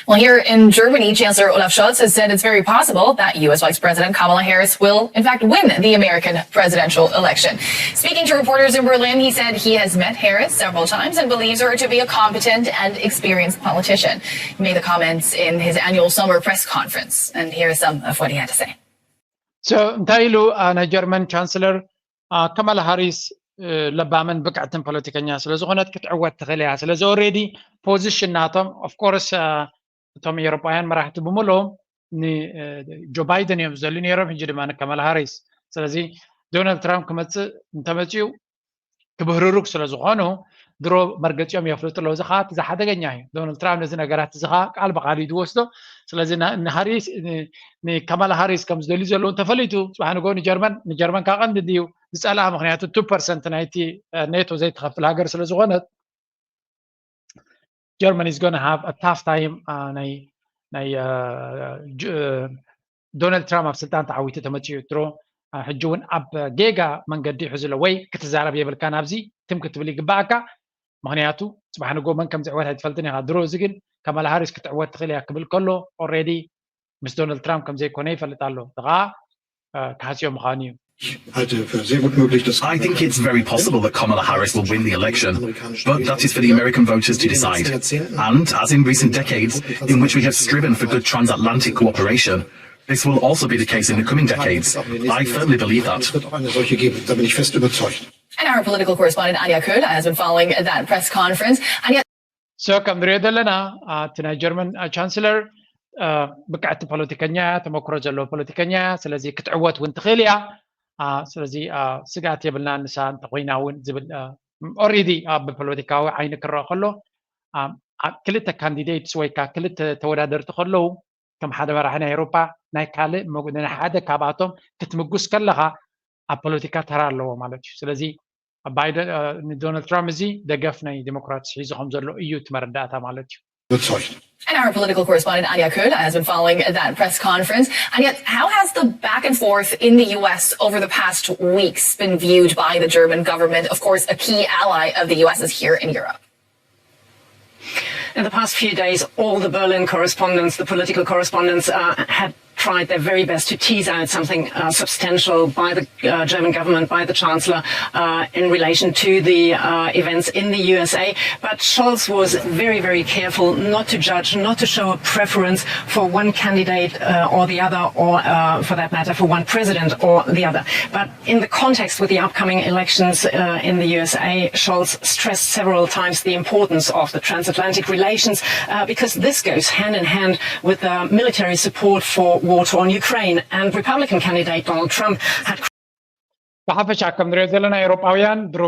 Well, here in Germany, Chancellor Olaf Scholz has said it's very possible that U S Vice President Kamala Harris will, in fact, win the American presidential election. Speaking to reporters in Berlin, he said he has met Harris several times and believes her to be a competent and experienced politician. He made the comments in his annual summer press conference, and here is some of what he had to say. So እንታይ ኢሉ ናይ ጀርመን ቻንስለር ካማላ ሃሪስ ለባምን ብቅዕትን ፖለቲከኛ ስለዝኾነት ክትዕወት ትኽእል እያ። ስለዚ already position ናቶም of course እቶም ኤውሮጳውያን መራሕቲ ብምልኦም ንጆ ባይደን እዮም ዝደልዩ ነይሮም። ሕጂ ድማ ንካማላ ሃሪስ። ስለዚ ዶናልድ ትራምፕ ክመፅእ እንተመፅኡ ክብህርሩግ ስለዝኾኑ ድሮ መርገፂኦም የፍልጡ ኣለዉ። እዚ ከዓ እቲ ዝሓደገኛ እዩ። ዶናልድ ትራምፕ ነዚ ነገራት እዚ ከዓ ቃል ብቃል እዩ ዝወስዶ። ስለዚ ንካማላ ሃሪስ ከም ዝደልዩ ዘለዉ እንተፈሊጡ ፅባሕ ንጎ ንጀርመን ንጀርመን ካብ ቀንዲ ድዩ ዝፀልኣ ምክንያቱ ቱ ፐርሰንት ናይቲ ኔቶ ዘይትኸፍል ሃገር ስለዝኾነት Germany is going to have a tough time ናይ ናይ ዶናልድ ትራምፕ ኣብ ስልጣን ተዓዊቱ ተመፅኡ ድሮ ሕጂ እውን ኣብ ጌጋ መንገዲ ይሕዝሎ ወይ ክትዛረብ የብልካ ናብዚ ትም ክትብል ይግባኣካ ምክንያቱ ፅባሕ ንጎ መን ከም ዝዕወት ኣይትፈልጥን ኢካ ድሮ እዚ ግን ካማላ ሃሪስ ክትዕወት ትኽእል እያ ክብል ከሎ already ምስ ዶናልድ ትራምፕ ከም ዘይኮነ ይፈልጥ ኣሎ ከዓ ክሃስዮ ምዃኑ እዩ I think it's very possible that Kamala Harris will win the election, but that is for the American voters to decide. And, as in recent decades, in which we have striven for good transatlantic cooperation, this will also be the case in the coming decades. I firmly believe that. And our political correspondent Anya Köhler has been following that press conference. Anya, so ከም ንሪኦ ዘለና እቲ ናይ ጀርመን ቻንስለር ብቅዕቲ ፖለቲከኛ እያ፣ ተመክሮ ዘለዎ ፖለቲከኛ እያ። ስለዚ ክትዕወት እውን ትኽእል እያ። ስለዚ ስግኣት የብልና ንሳ እንተኮይና እውን ዝብል ኦሬዲ ብፖለቲካዊ ዓይኒ ክረአ ከሎ ክልተ ካንዲዴትስ ወይ ከዓ ክልተ ተወዳደርቲ ከለዉ ከም ሓደ መራሒ ናይ ኤውሮፓ ናይ ካልእ ናይ ሓደ ካብኣቶም ክትምጉስ ከለካ ኣብ ፖለቲካ ተራ ኣለዎ ማለት እዩ። ስለዚ ባይደን ንዶናልድ ትራምፕ እዚ ደገፍ ናይ ዴሞክራትስ ሒዙ ከም ዘሎ እዩ እቲ መረዳእታ ማለት እዩ። And our political correspondent Anya Köhler has been following that press conference. And yet, how has the back and forth in the U S over the past weeks been viewed by the German government? Of course, a key ally of the U S is here in Europe. In the past few days, all the Berlin correspondents, the political correspondents, uh, had tried their very best to tease out something uh, substantial by the uh, German government, by the Chancellor, uh, in relation to the uh, events in the U S A. But Scholz was very, very careful not to judge, not to show a preference for one candidate uh, or the other, or uh, for that matter, for one president or the other. But in the context with the upcoming elections uh, in the U S A, Scholz stressed several times the importance of the transatlantic relations uh, because this goes hand in hand with the military support for war torn Ukraine. And Republican candidate Donald Trump had ብሓፈሻ ከም ንሪኦ ዘለና ኤውሮጳውያን ድሮ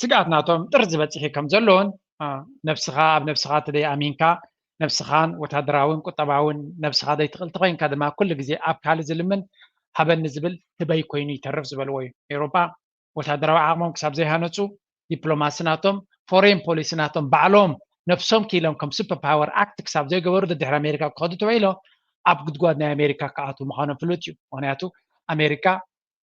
ስግኣት ናቶም ጥርዚ በፂሑ ከም ዘለዎን ነብስኻ ኣብ ነብስኻ ተደይ ኣሚንካ ነብስኻን ወታደራውን ቁጠባውን ነብስኻ ዘይትኽእል ተኮይንካ ድማ ኩሉ ግዜ ኣብ ካልእ ዝልምን ሃበኒ ዝብል ህበይ ኮይኑ ይተርፍ ዝበልዎ እዩ። ኤውሮጳ ወታደራዊ ዓቕሞም ክሳብ ዘይሃነፁ ዲፕሎማሲ ናቶም ፎሬን ፖሊሲ ናቶም ባዕሎም ነብሶም ክኢሎም ከም ሱፐር ፓወር ኣክት ክሳብ ዘይገበሩ ደድሕሪ ኣሜሪካ ክኸዱ ተባሂሎ ኣብ ጉድጓድ ናይ ኣሜሪካ ክኣትዉ ምዃኖም ፍሉጥ እዩ። ምክንያቱ ኣሜሪካ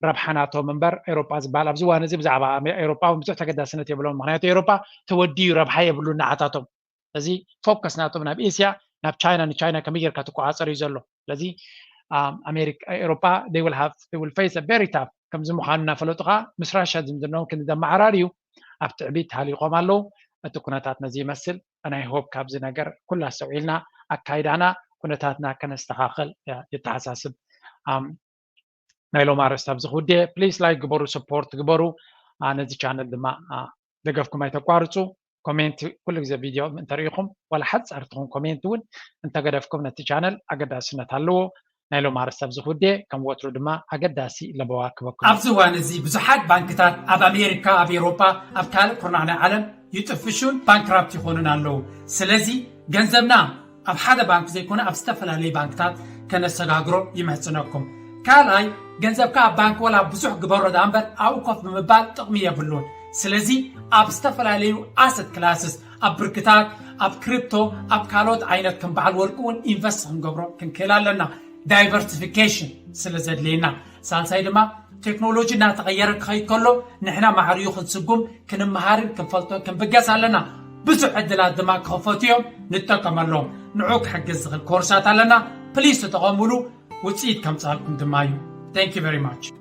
ረብሓ ናቶም እምበር ኤውሮጳ ዝበሃል ኣብዚ እዋን እዚ ብዛዕባ ኤውሮጳ እውን ብዙሕ ተገዳስነት የብሎም። ምክንያቱ ኤውሮጳ ተወዲዩ ረብሓ የብሉን ንዓታቶም። ስለዚ ፎከስ ናቶም ናብ ኤስያ ናብ ቻይና ንቻይና ከመይ ጌርካ ትቆፃፀር እዩ ዘሎ። ስለዚ ኣሜሪካ ኤውሮጳ they will have they will face a very tough ከምዚ ምዃኑ እናፈለጡ ከዓ ምስ ራሻ ዝምድናኦም ክንዲ ዘመዓራርዩ ኣብ ትዕቢት ሃሊቖም ኣለዉ። እቲ ኩነታት ነዚ ይመስል። ናይ ሆፕ ካብዚ ነገር ኩሉ ኣስተውዒልና ኣካይዳና ኩነታትና ከነስተኻኽል የተሓሳስብ። ናይ ሎም ኣርእስቲ ኣብዚ ክውድየ ፕሊስ ላይክ ግበሩ ሰፖርት ግበሩ ነዚ ቻነል ድማ ደገፍኩም ኣይተቋርፁ። ኮሜንት ኩሉ ግዜ ቪድዮ እንተሪኢኹም ዋላ ሓፃር ትኹን ኮሜንት እውን እንተገደፍኩም ነቲ ቻነል ኣገዳስነት ኣለዎ። ናይ ሎም ኣርእስቲ ኣብዚ ክውድየ ከም ወትሩ ድማ ኣገዳሲ ለበዋ ክበኩም። ኣብዚ እዋን እዚ ብዙሓት ባንክታት ኣብ ኣሜሪካ፣ ኣብ ኤውሮጳ፣ ኣብ ካልእ ኩርናዕ ናይ ዓለም ይጥፍሹን ባንክራፕት ይኾኑን ኣለዉ። ስለዚ ገንዘብና ኣብ ሓደ ባንክ ዘይኮነ ኣብ ዝተፈላለዩ ባንክታት ከነሰጋግሮ ይምሕጽነኩም። ካልኣይ ገንዘብካ ኣብ ባንክ ወላ ብዙሕ ግበሮ ደኣ እምበር ኣብኡ ኮፍ ብምባል ጥቕሚ የብሉን። ስለዚ ኣብ ዝተፈላለዩ ኣሰት ክላስስ ኣብ ብርክታት ኣብ ክሪፕቶ ኣብ ካልኦት ዓይነት ከም በዓል ወርቂ እውን ኢንቨስት ክንገብሮ ክንክእል ኣለና። ዳይቨርሲፊኬሽን ስለ ዘድልየና ሳልሳይ ድማ ቴክኖሎጂ እናተቐየረ ክኸይድ ከሎ ንሕና ማዕርዩ ክንስጉም ክንመሃርን ክንፈልጦን ክንብገስ ኣለና። ብዙሕ ዕድላት ድማ ክኸፈቱ እዮም፣ ንጠቀመሎም። ንዑ ክሕግዝ ዝኽእል ኮርሳት ኣለና። ፕሊስ ተጠቐሙሉ፣ ውፅኢት ከምፅኣልኩም ድማ እዩ። Thank you very much።